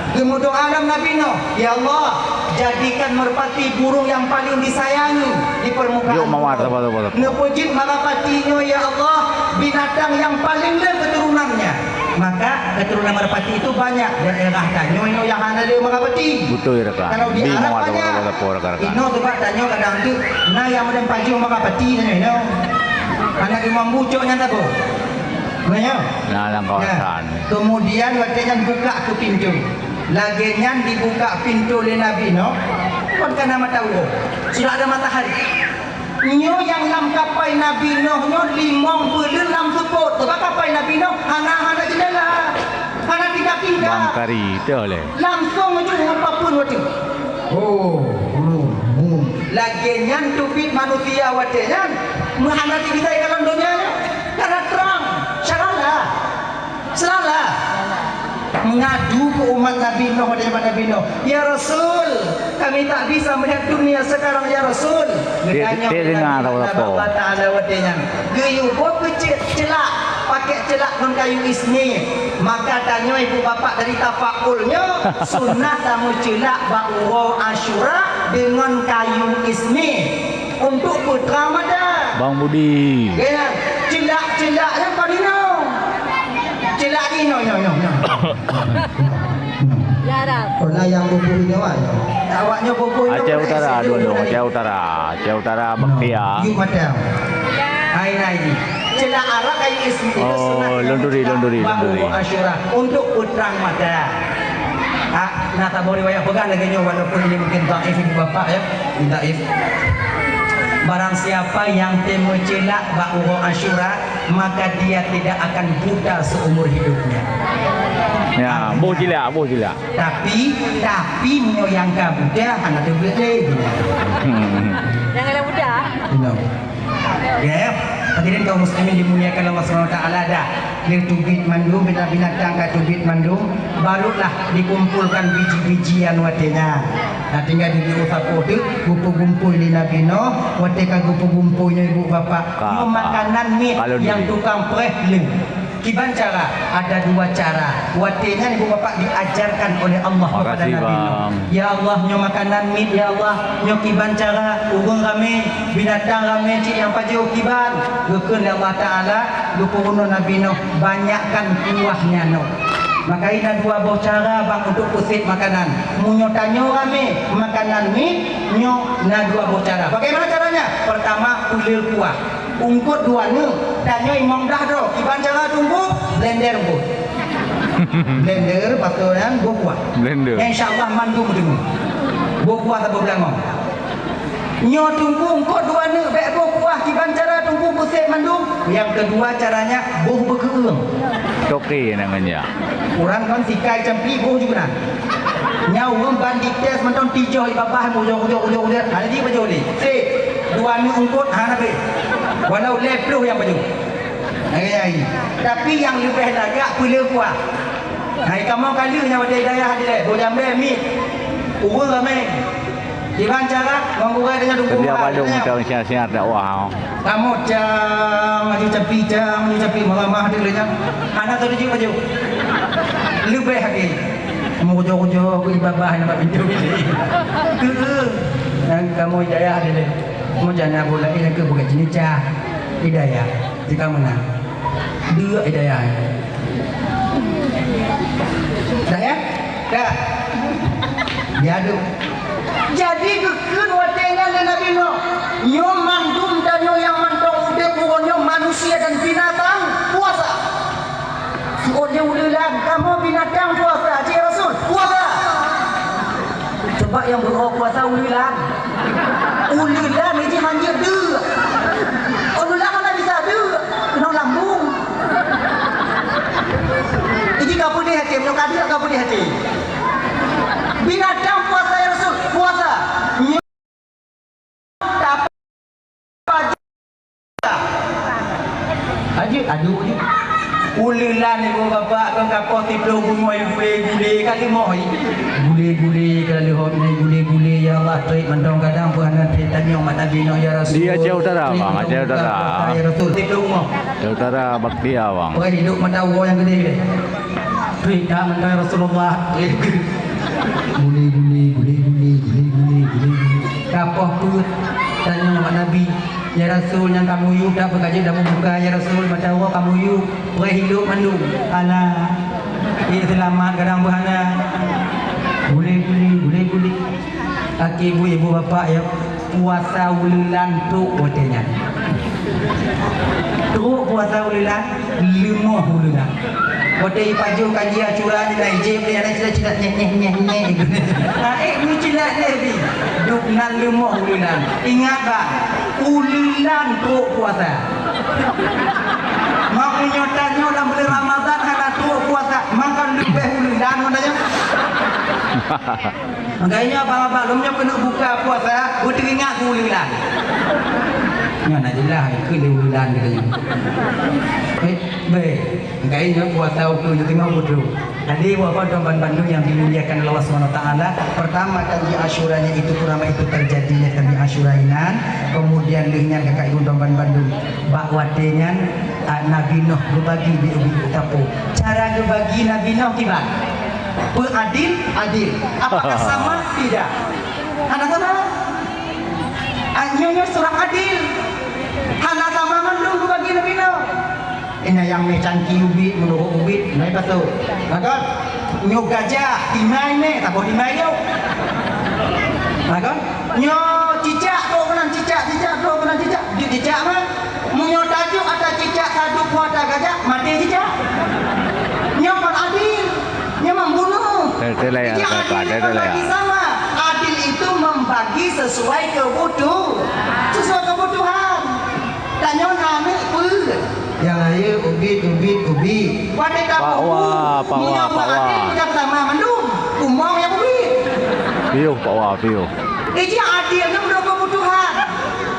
Geumeudoa lom Nabi Nuh, "Ya Allah, jadikan merpati burung yang paling disayangi di permukaan bumi." Neupeujeuet Marapati nyoe, ya Allah, binatang yang paling le keturunannya. Maka keturunan Marapati itu banyak. Daerah tanyoe nyoe nyang hana le Marapati. Betul, ya, rakan. Kalau di Arab banyak. Inoe sebab tanyoe kadang tu na nyang meudang pajoh Marapati tanyoe inoe. Hana teumampu cok nyan saboh. Nah, ya. Nah, lam kawasan. Nah, kemudian watèe nyan buka keu pintoe. Lagèe nyan dibuka pintoe lé Nabi Nuh, kon ka na mata uroe. Sudah ada matahari. Nyoe nyang lam kapai Nabi Nuh nyoe limong buleuen lam seupôt. Sebab kapai Nabi Nuh hana, hana jeundela. Hana tingkat-tingkat. Bang Kari, teuh lé. Langsung maju ngon papeuen watèe. Oh, hmm, hmm. Lagèe nyan teubiet manusia watèe nyan. Meuhana teubiet di dalam donya nyoe. Karena terang. Syaralah. Syaralah. Mengadu ke umat Nabi Nuh, watèe zaman Nabi Nuh. "Ya Rasul, kami tak bisa melihat dunia sekarang, ya Rasul." Dia, dia dengar tahu apa. Allah Ta'ala watèe nyan. Geuyue boh keu ce-, ceulak, pakai ceulak ngon kayu ismi. Maka tanyoe ibu bapak dari tafaul nyoe, sunat tameuceulak bak uroe Asyura deungon kayu ismi untuk peutrang mata. Bang Budi. Ya, ceulak-ceulak nyan kon inoe. Ceulak inoe, nyoe, nyoe, nyoe. Peue nyang bubu nyoe, nyoe. Awak nyoe bubu nyoe. Aceh Utara dulu, Aceh Utara. Aceh Utara, Baktia. Yuk macam. Hai, hai. Ceulak arak kayu ismi itu sunat. Oh, londuri, londuri, londuri. Asyura untuk peutrang mata. Ah, na saboh riwayat peugah lagèe nyoe, walaupun ini mungkin dhaif, ibu bapak, ya. Dhaif. Barang siapa yang teumeuceulak bak uroe Asyura, maka dia tidak akan buta seumur hidupnya. Ya, boh ceulak, boh ceulak. Tapi, tapi meunyoe nyang ka buta, hana teubiet lé. Hmm. Janganlah buta. Benar. Ya, hadirin kaum muslimin dimuliakan Allah Subhanahu wa Taala, dah. Lheueh teubiet mandum, binatang-binatang ka teubiet mandum, barulah dikumpulkan biji-bijian watèe nyan. Nah, tinggai di biru sapoh tu, geupeugumpôi lé Nabi Nuh, watèe ka geupeugumpôi nyoe ibu bapak. Ka, nyoe ka. Makanan miet nyang tukang preh lé. Kiban cara? Ada dua cara. Watèe nyan ibu bapak diajarkan oleh Allah kepada Nabi Nuh. Makasih, Bang. Ya Allah, nyoe makanan miet, ya Allah, nyoe kiban cara, ureueng ramè, binatang ramè, cit nyang pajoh kiban. Geukheun lé Allah Taala, geupeurunoe Nabi Nuh, banyakkan kuah nyan. Maka na dua boh cara, Bang, untuk peuset makanan. Meunyoe tanyoe ramè makanan miet, nyoe na dua boh cara. Bagaimana caranya? Pertama, peuleueh kuah. Eungkôt dua neuk, tanyoe imong dah droe. Kiban cara teungku, blender eungkôt. Blender, pato nyan, boh kuah. Blender. Nyan insya Allah mandum teungku. Boh kuah saboh beulangong. Nyoe teungku, eungkôt dua neuk, bèk boh kuah. Kiban cara teungku peuset mandum. Nyang keudua caranya, boh beukeueung. Toke namanya. Ureueng kon sikai campi boh ju keunan. Nyan ureueng ban dites mantong tijoh i babah, mujok-ujok-ujok-ujok. Hana jih pajoh lé. Sip. Dua neuk eungkôt hana beh. Walau lhèe ploh nyang pajoh. Hai, hai. Tapi nyang leubeh lagak peuleueh kuah. Hai, kamoe ka lheueh nyan watèe i dayah dilèe. Boh jambé miet. Ureueng ramè. Kiban cara, ngon gurèe tanyoe dukung. Setiap padum macam siar-siar dakwah. Kamoe cang, maju capi, cang, maju capi, malamah dulu nyan. Hana tatuju maju. Leubeh lagi. Mujok-ujok ku i babah nyan bak pintoe bilik. Keu, nyang kamoe hidayah dilèe. Mujana bola ini ke bukan jenis cah. Hidayah. Jika menang. Dua hidayah. Dah ya? Dah. Diadu. Jadi geukheun watèe nyan lé Nabi Nuh, "Nyoe mandum tanyoe nyang mantong udép uroe nyoe, manusia dan binatang, puasa." Siôn nyang uleulan, "Kamoe binatang puasa, cit Rasul?" "Puasa." Sebab nyang beuo puasa uleulan. Uleulan jih hanjeuet deuk. Uleulan hana bisa deuk, keunong lambung. Jih ka peudeh até, meunyoe ka deuk ka peudeh até. Binatang puasa, ya Rasul, puasa. Nyoe tapi Aja, aduh, aduh. Uleulan ibu bapak kon ka poh siplôh bunoe gule-gule ka leumoh. Gule-gule ka leumoh, gule-gule, ya Allah, trép mantong kadang peuhana trép tanyong mat Nabi Nuh, ya Rasul. Di Aceh Utara, Bang, Aceh Utara. Ya Rasul, siplôh bunoe. Aceh Utara, Baktia, Bang. Peuhai hidup mata uroe nyang geudeh. Trép that mantong, ya Rasulullah. Gule-gule, gule-gule, gule-gule, gule-gule. Ka poh peuet tanyong mat Nabi. Ya Rasul, nyang kamoe yue dak peukajeuet dak meubuka, ya Rasul, mata uroe kamoe yue, peuhai hidup mandum. Alah, eh, seulamat kadang peuhana. Gule-gule, gule-gule. Akhé buet ibu bapak, ya, puasa uleulan trôk watèe nyan. Trok puasa ulila, leumoh ulila. Watèe ipajoh kaji Asyura nyan, na ijép lé aneuk cilat-cilat, nyeh, nyeh, nyeh, nyeh. Aneuk meucilat lé bi. Duek nan leumoh ulila. Ingat bah, ulila trok puasa. Meunyoe tanyoe lam buleuen Ramadhan hana trok puasa, maka leubeh ulila ngon tanyoe. Makajih nyoe abang-abang, lom nyoe keuneuk buka puasa, beuteuringat keu ulila. Nyoe na jeulaih keu lé ulila geutanyoe. Eh, bèk. Makajih nyoe puasa ukeue nyoe teungoh beudôh. Jadi, Bapak dan Ibu bandum yang dimuliakan Allah Subhanahu wa Taala, pertama kaji Asyuranya itu, pertama itu terjadinya kaji Asyura inan, kemudian lheueh nyan kakak ibu dan bandum, bak watèe nyan, ah, Nabi Nuh geubagi di ubit tapô. Cara geubagi Nabi Nuh kiban? Peu adil? Adil. Apakah sama? Tidak. Hana sama. Ah, nyoe, nyoe surah adil. Hana sama mandum geubagi Nabi Nuh. Ina nyang mè cangki ubit, meunurot ubit, mè patot. Makot, nyoe gajah, timai mè, taboh timai nyoe. Makot, nyoe cicak, trok keunan cicak, cicak, trok keunan cicak. Di cicak mah, meunyoe tajôk ata cicak, tajôk keu ata gajah, maté cicak. Nyoe kon adil, nyoe membunuh. Teu-, teu-, teu-, Jadi, teu-, adil teu-, itu teu-, membagi sama. Adil itu membagi sesuai kebutuh-, sesuai kebutuhan. Tanyoe na aneuk peue? Nyang rayeuk ubit, ubit, ubit. Watèe taboh, Pak Wa, Pak Wa, meunyoe Pak Wa. Adil, peue sama mandum. Umong nyang ubit. Piôh, Pak Wa, piôh. Iji adil nyan meunurot keubutuhan.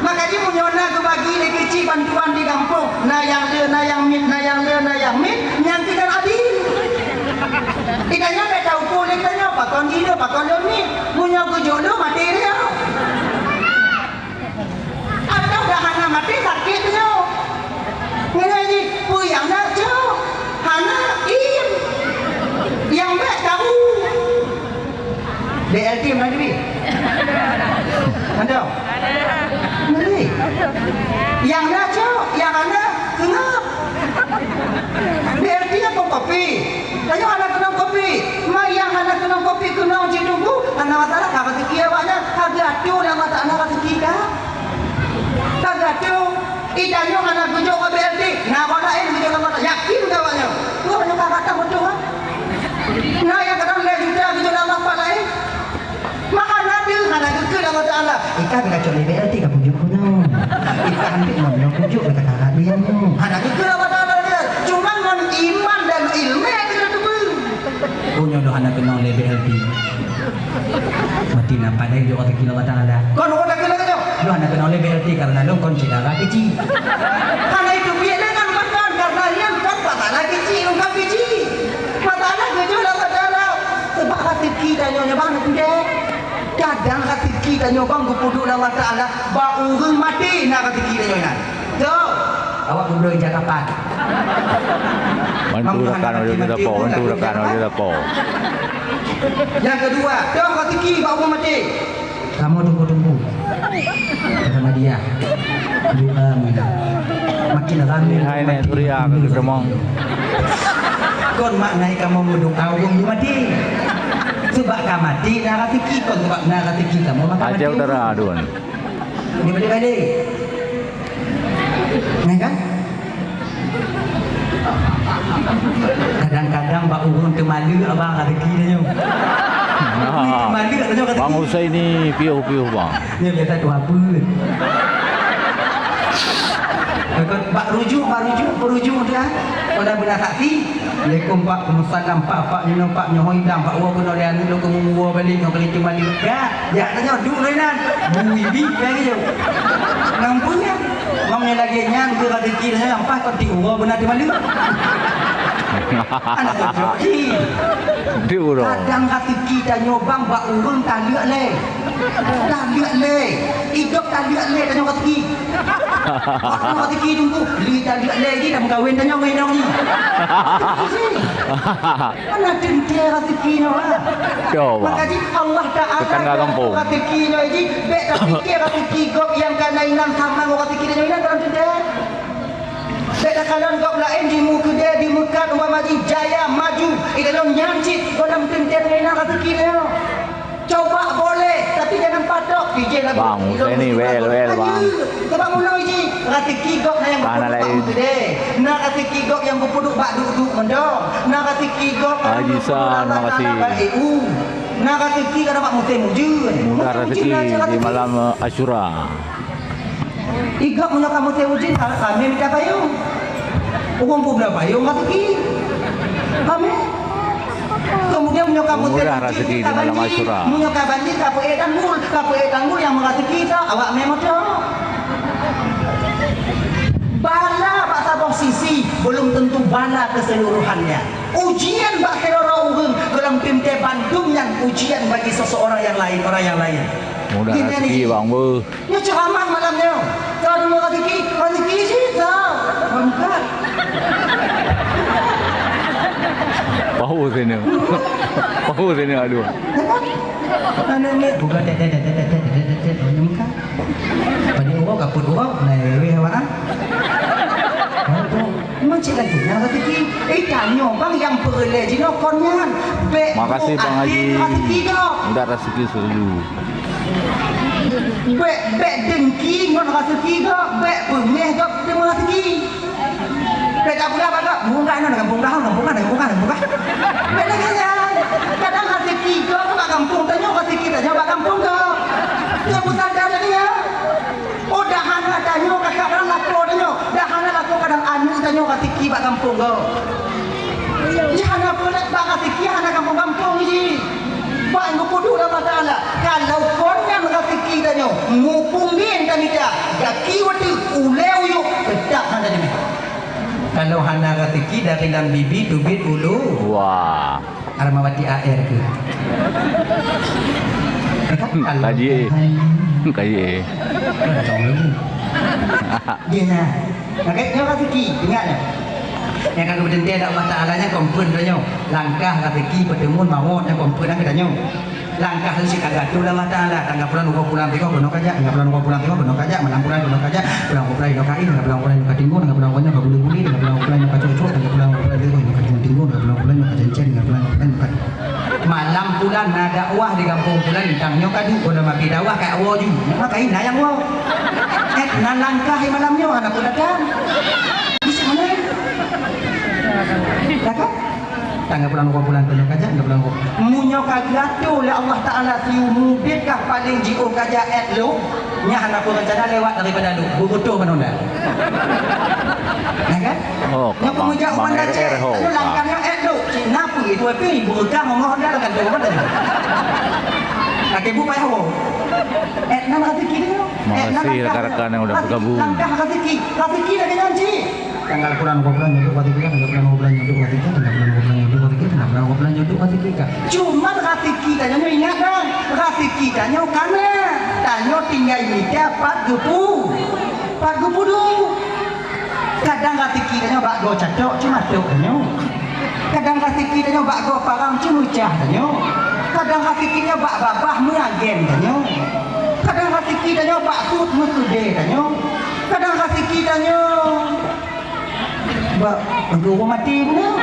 Makajih meunyoe na geubagi lé keuchik bantuan di gampông, na nyang le, na nyang miet, na nyang le, na nyang miet, nyan keuh adil. Di tanyoe bèk taukur lé tanyoe, pakon jih le, pakon lôn miet. Meunyoe geujok lôn, maté lé nyoe. Atawa dah hana maté sakét nyoe. Ngon jih, peue nyang na cok? Hana, iem. Nyang bèk tahu. B L T mana diri? Ada? Mana diri? Nyang na cok, nyang hana, seungab. B L T apa kopi? Tanyoe hana keunong kopi. Ma nyang hana keunong kopi keunong cit teungku, hana masalah, ka raseuki awaknyan. Ka geuatoe lé Allah Taala raseuki ka. Ka geuatoe. Ih, tanyoe hana geujok keu B L T, na bak laén geujok lé Allah Taala. Yakin keu awaknyan? Wah, nyoe ka rata beutôi, ha? Na nyang kadang lhèe juta geujok lé Allah bak laén. Maka na deuh hana geukheun Allah Taala, "Ika ka cok lé B L T ka kujok keunoe. Ika hanjeuet ngon nyoe kujok lé kakak dia nyoe." Hana geukheun Allah Taala dia. Cuma ngon iman dan ilmu kita tu pun. Oh, nyoe hana keunong lé B L T. Berarti nampak dari jok rezeki Allah Taala. Kon orang tak kena kena. Lu hana keunong lé B L T karena lu kon syedara keuchik. Hana itu biar dengan makan karena yang kon masalah keuchik, bukan keuchik. Masalah keuchik Allah Taala. Sebab rezeki tanyoe nyoe bang, Kadang raseuki tanyoe bang geupeuduek lé Allah Taala, bak ureueng maté na raseuki tanyoe nyan. Beutôi? Awak gubernur Jakarta. Bantu rakan aja dah po, bantu rakan aja dah po. Nyang keudua, dong raseuki bak ureueng maté. Kamoe tunggu-tunggu. Kata Madia. Doa meunan. Makin ramé. Hai, Nek Surya, makin ke Gemong. Kon makna kamoe meudoa ureueng maté. Sebab ka maté na raseuki, kon sebab na raseuki kamoe maka maté. Aceh Utara, Dun. Ni balik-balik. Nah, kan? Kadang-kadang bak ureueng teumaleuek abang raseuki tanyoe. Teumaleuek tanyoe raseuki. Bang Husaini piôh-piôh, bang. Nyoe biasa tuha peuet. Bak rujuk, bak rujuk, bak rujuk tu, ah. Pada beuna saksi. Assalamualaikum, Pak. Waalaikumsalam, Pak. Pak, nyoe, Pak, nyoe idang, Pak. Woe keunoe lé aneuk lôn keu meunguwoe balek nyoe kali teuma lé. Ya, ya, tanyoe duek lé nan. Bui bi, ya, gitu. Nampak, ya? Mang nyoe lagèe nyan, keu rezeki tanyoe, nyang paih kon tiep uroe beuna teuma lé. Aneuk keucok, ih. Tiep uroe. Kadang rezeki tanyoe, bang, bak ureueng taleuek lé. Taleuek lé. Idop taleuek lé tanyoe raseuki. Tanyoe raseuki teungku, lé taleuek lé jih dah meukawen tanyoe ngon inong jih. Mana teuntèe raseuki nyoe, ha? Coba. Maka jih Allah Taala tetangga kampung. Raseuki nyoe jih, bèk tapike raseuki gob nyang ka na inan sama ngon raseuki tanyoe inan dalam teuntèe. Bèk takalon gob laén di Meukeudè, di Meukat, umpama jih jaya maju, ih, dalam nyan cit, gob dalam teuntèe tanyoe inan raseuki nyoe. Coba boleh, tapi jangan patok. Bang, saya ni well, well, bang. Sebab meunoe jih, raseuki gob na nyang geupeuduek bak meukeudè, na raseuki gob nyang geupeuduek bak duek-duek mantong, na raseuki gob Haji Sa, terima kasih. Bak E U, na raseuki ka bak musém ujeuen. Mudah raseuki di malam, eh, Asyura. Igob meunyoe ka musém ujeuen, ka, kami mita payong. Ureueng peubloe payong raseuki. Kami. Kemudian meunyoe ka musém ujeuen, raseuki di malam Asyura. Meunyoe ka banjir, ka peuék tanggul, ka peuék tanggul nyang meuraseuki sa, awak mé moto. Bala bak saboh sisi belum tentu bala keseluruhannya. Ujian bak sidroe ureueng golom teuntèe bandum nyan ujian bagi seseorang yang lain, orang yang lain. Mudah raseuki, bang, beuh. Nyoe ceuramah malam nyoe. Ka deungoe raseuki, raseuki cit, ka. Bangkat. Pahu sini. Pahu sini, aduh. Aneuk miet buka tet, tet, tet, aneuk miet ka. Pada uroe ka peuet uroe, na wéh awak, ah. Aduh. Memang cit lagèe nyan raseuki. Eh, tanyoe bang nyang peureulèe jinoe kon nyan. Bèk. Makasih, Bang Haji. Raseuki gob. Mudah raseuki selalu. Bèk, bèk dengki ngon raseuki gob, bèk beungèh gob teurimong raseuki. Bèk tapeugah bak gob, "Munggah nyoe gampông kah, gampông kah, gampông kah, gampông kah." Bèk lagèe nyan. Kadang raseuki gob bak gampông tanyoe, raseuki tanyoe bak gampông gob. Nyoe peusadar lagèe nyan. Oh, dah hana tanyoe kakak, dah lakoe tanyoe, dah hana lakoe kadang aneuk tanyoe raseuki bak gampông gob. Nyan hana peureulèe bak raseuki hana gampông-gampông jih. Bak geupeuduek lé Allah Taala, kalau kon nyan raseuki tanyoe, muphom ngieng tamita, gaki watèe, ulèe uyuek, teutap hana dimè. Kalau hana raseuki dari lam bibi teubiet ulu. Wah. Armawati A R ke? Kaji, eh. Kaji, eh. Dia nah. Oke, nyoe raseuki, ingat ya. Nyang ka geupeuteunte lé Allah Taala nyan kon peuet tanyoe. Langkah raseuki peuteumon mawöt nyan kon peuet nyan keu tanyoe. Langkah leusit ka geuatô lé Allah Taala, tanggai pulan uroe pulang tiboh keunoe kajak, tanggai pulan uroe pulang tiboh keunoe kajak, malam pulan keunoe kajak, pulang uroe pulang inoe ka, tanggai pulan uroe pulang inoe ka tinggu, tanggai pulan uroe pulang inoe ka bule-bule, tanggai pulan uroe pulang inoe ka cucok, tanggai pulan uroe pulang inoe ka tinggu, tanggai pulan uroe pulang inoe ka cencen, tanggai pulan uroe pulang inoe ka. Malam pulan na dakwah di gampông pulan, tang nyoe ka duek, gohlom api dakwah ka woe ju. Maka hina nyang woe. Eh, na langkah di malam nyoe hana pun datang. Bisa mana? Dah kan? Tanggai pulan uroe pulang keunoe kajak, tanggai pulan uroe. Meunyoe ka geuatô lé Allah Taala siumu udeb kah paleng jiôh kajak èt lôn, nyan hana peue reuncana lewat daripada lôn, beubutoh keunoe dah. Nah kan? Oh, nyoe peumujak Bang umat R R Aceh, ho, nyoe langkah nyoe èt lôn. Cit na peue itu, tapi ibu reugah ngon honda dekat tu, mana? Akhé bu payah ho. Èt nan raseuki nyoe. Èt nan. Makasih rakan-rakan yang udah bergabung. Langkah raseuki, raseuki lagèe nyan cit. Tanggai pulan uroe pulang nyoe duek raseuki, tanggai pulan uroe pulang nyoe duek raseuki, tanggai pulan uroe pulang nyoe duek raseuki, tanggai pulan uroe pulang nyoe duek raseuki ka. Cuman raseuki tanyoe ingat dong, raseuki tanyoe ka na, tanyoe tinggai mita pat geupeu, pat geupeuduek. Kadang raseuki tanyoe bak goe catok cuma tok tanyoe. Kadang raseuki tanyoe bak goe parang cuma cah tanyoe. Kadang raseuki tanyoe bak babah meuagen tanyoe. Kadang raseuki tanyoe bak sut meukeudè tanyoe. Kadang raseuki tanyoe bak guru mati beuna.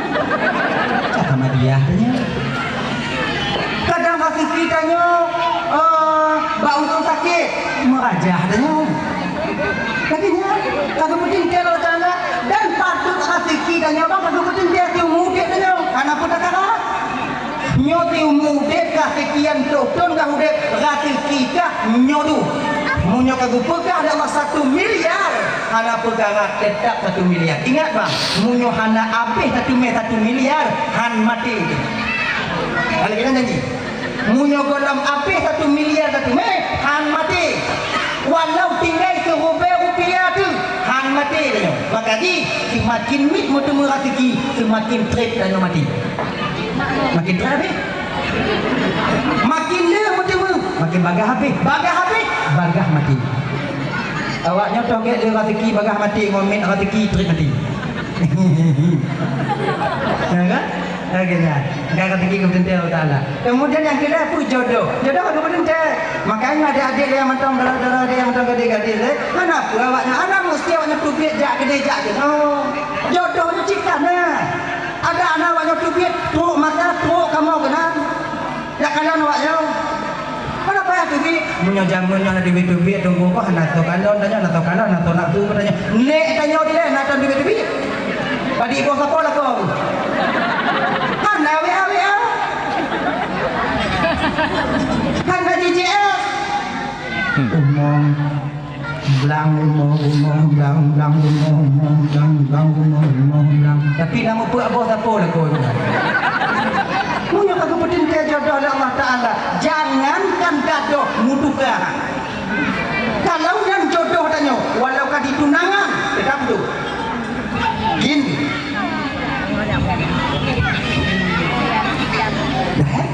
Cak Ahmadiyah tanyoe. Kadang raseuki tanyoe, eh, bak ureueng sakét, meurajah tanyoe. Lagèe nyan, ka geupeuteunte lé Allah Taala, dan patôt raseuki tanyoe bang ka geupeuteunte siumu udeb tanyoe. Hana peue takara. Nyoe siumu udeb ka seukian ploh thon ka udeb, raseuki ka nyoe dum. Meunyoe ka geupeugah lé Allah satu miliar, hana peukara, teutap satu miliar. Ingat bang, meunyoe hana abéh satu mè satu miliar, han maté. Hana kena janji. Meunyoe gohlom abéh satu miliar satu mè, han maté. Walau tinggai siribèe rupiah teuh, han maté tanyoe. Maka jih, seumakin miet meuteumé raseuki, seumakin trép tanyoe maté. Makin trép abéh. Makin le meuteumé, makin bagaih abéh. Bagaih abéh, bagaih maté. Awak nyoe toh gèt le raseuki bagaih maté ngon miet raseuki trép maté. Ya kan? Lagèe nyan. Kan raseuki geupeuteunte Allah Taala. Kemudian nyang keulhèe peue jodoh. Jodoh ka geupeuteunte. Makanya adik-adik nyang mantong, dara-dara nyang mantong gadis-gadis, eh, hana peue awak nyan, hana meusti awak nyan teubiet jak keudè jak keunoe. Jodoh nyoe cit ka na. Ada aneuk awak nyoe teubiet, trok mata, trok kamoe keunan. Jak kalon awak nyoe. Hana payah Teubiet, meunyoe jameun nyoe na teubiet-teubiet, teungku, hana soe kalon tanyoe, hana soe kalon, hana soe nafeusu tanyoe. Nek tanyoe dilèe na tom teubiet-teubiet. Padum boh sapo lakoe. Hana W A W A. Hana J J S. Hmm. Umong. Blang, umong, umong, blang, blang, umong, umong, blang, blang, umong, umong, blang. Tapi na muphom boh sapo lakoe nyoe. Meunyoe ka geupeuteuntèe jodoh lé Allah Taala, jangankan gadôh, meutuka. Kalau nyan jodoh tanyoe, walau ka ditunangan, teutap duek. Gin. Dah, eh?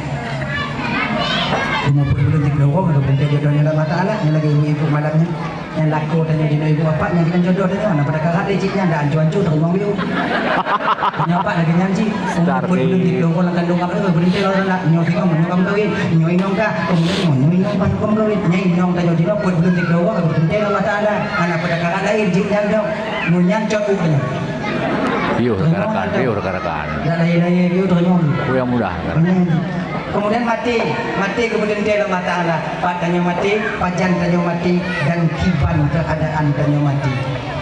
Umur pun belum tiga orang, ada pun jodohnya Allah Taala, yang lagi ibu-ibu malamnya. Nyang lakoe tanyoe jinoe ibu bapak, nyang jinoe jodoh tanyoe, na pada karat deh cit nyan, dah ancu-ancu teurimong biu. Nyoe bapak lagèe nyan cit, umur pun belum tiga orang, lam kandungan apa tu, berhenti lah nak, nyoe tengok, nyoe kamu kawin, nyoe inong kah, nyoe, nyoe inong kah, kamu kawin, nyoe inong tanyoe jinoe, pun belum tiga orang, berhenti lah Allah Taala, na pada karat lain cit nyan dong, nyoe nyan cot u tanyoe. Piôh rakan-rakan, piôh rakan-rakan. Dak lahé-lahé piôh teurimong. Piôh yang mudah. Kemudian maté, maté geupeuteuntèe lé Allah Taala. Pat tanyoe maté, pajan tanyoe maté, dan kiban keuadaan tanyoe maté.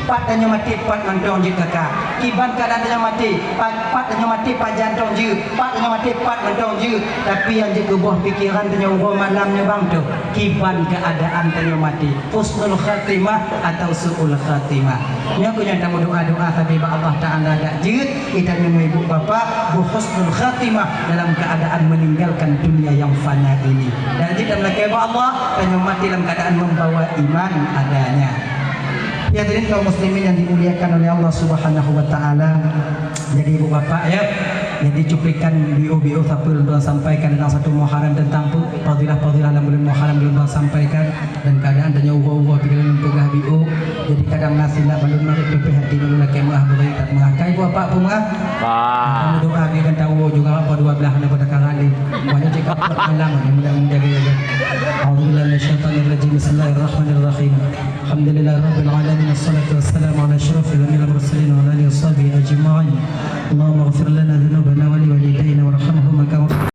Pat tanyoe maté, pat mantong jeuet ka ka. Kiban keuadaan tanyoe maté, pat, pat tanyoe maté, pajan tong jeuet. Pat tanyoe maté, pat mantong jeuet. Tapi nyang jeuet keu boh pikeran tanyoe uroe malam nyoe bang teuh, kiban keuadaan tanyoe maté. Husnul khatimah atau su'ul khatimah. Nyoe keuh nyang tameudoa-doa sabe bak Allah Taala dak jeuet. Geutanyoe ibu bapak berhusnul khatimah dalam keadaan meninggalkan dunia yang fana ini. Dan jeuet tameulakèe bak Allah, tanyoe maté dalam keadaan membawa iman adanya. Ya, hadirin kaum muslimin yang dimuliakan oleh Allah Subhanahu wa Taala. Jadi ibu bapak ya, jadi cuplikan biôh-biôh sapeue lôn sampaikan dalam satu Muharram tentang pe-, fadilah-fadilah dalam bulan Muharram lôn sampaikan. Dan keadaan tanyoe uroe-uroe pih lôn peugah biôh. Jadi kadang na silap ban lôn marit peuphé hati lôn lakèe meuah beureukat meuah. Ka ibu bapak peumeuah? Ka. Kamu doa bagi kan tahu juga apa dua belah na pada karali. Banyak cakap malam ni mudah-mudahan dia. Alhamdulillah.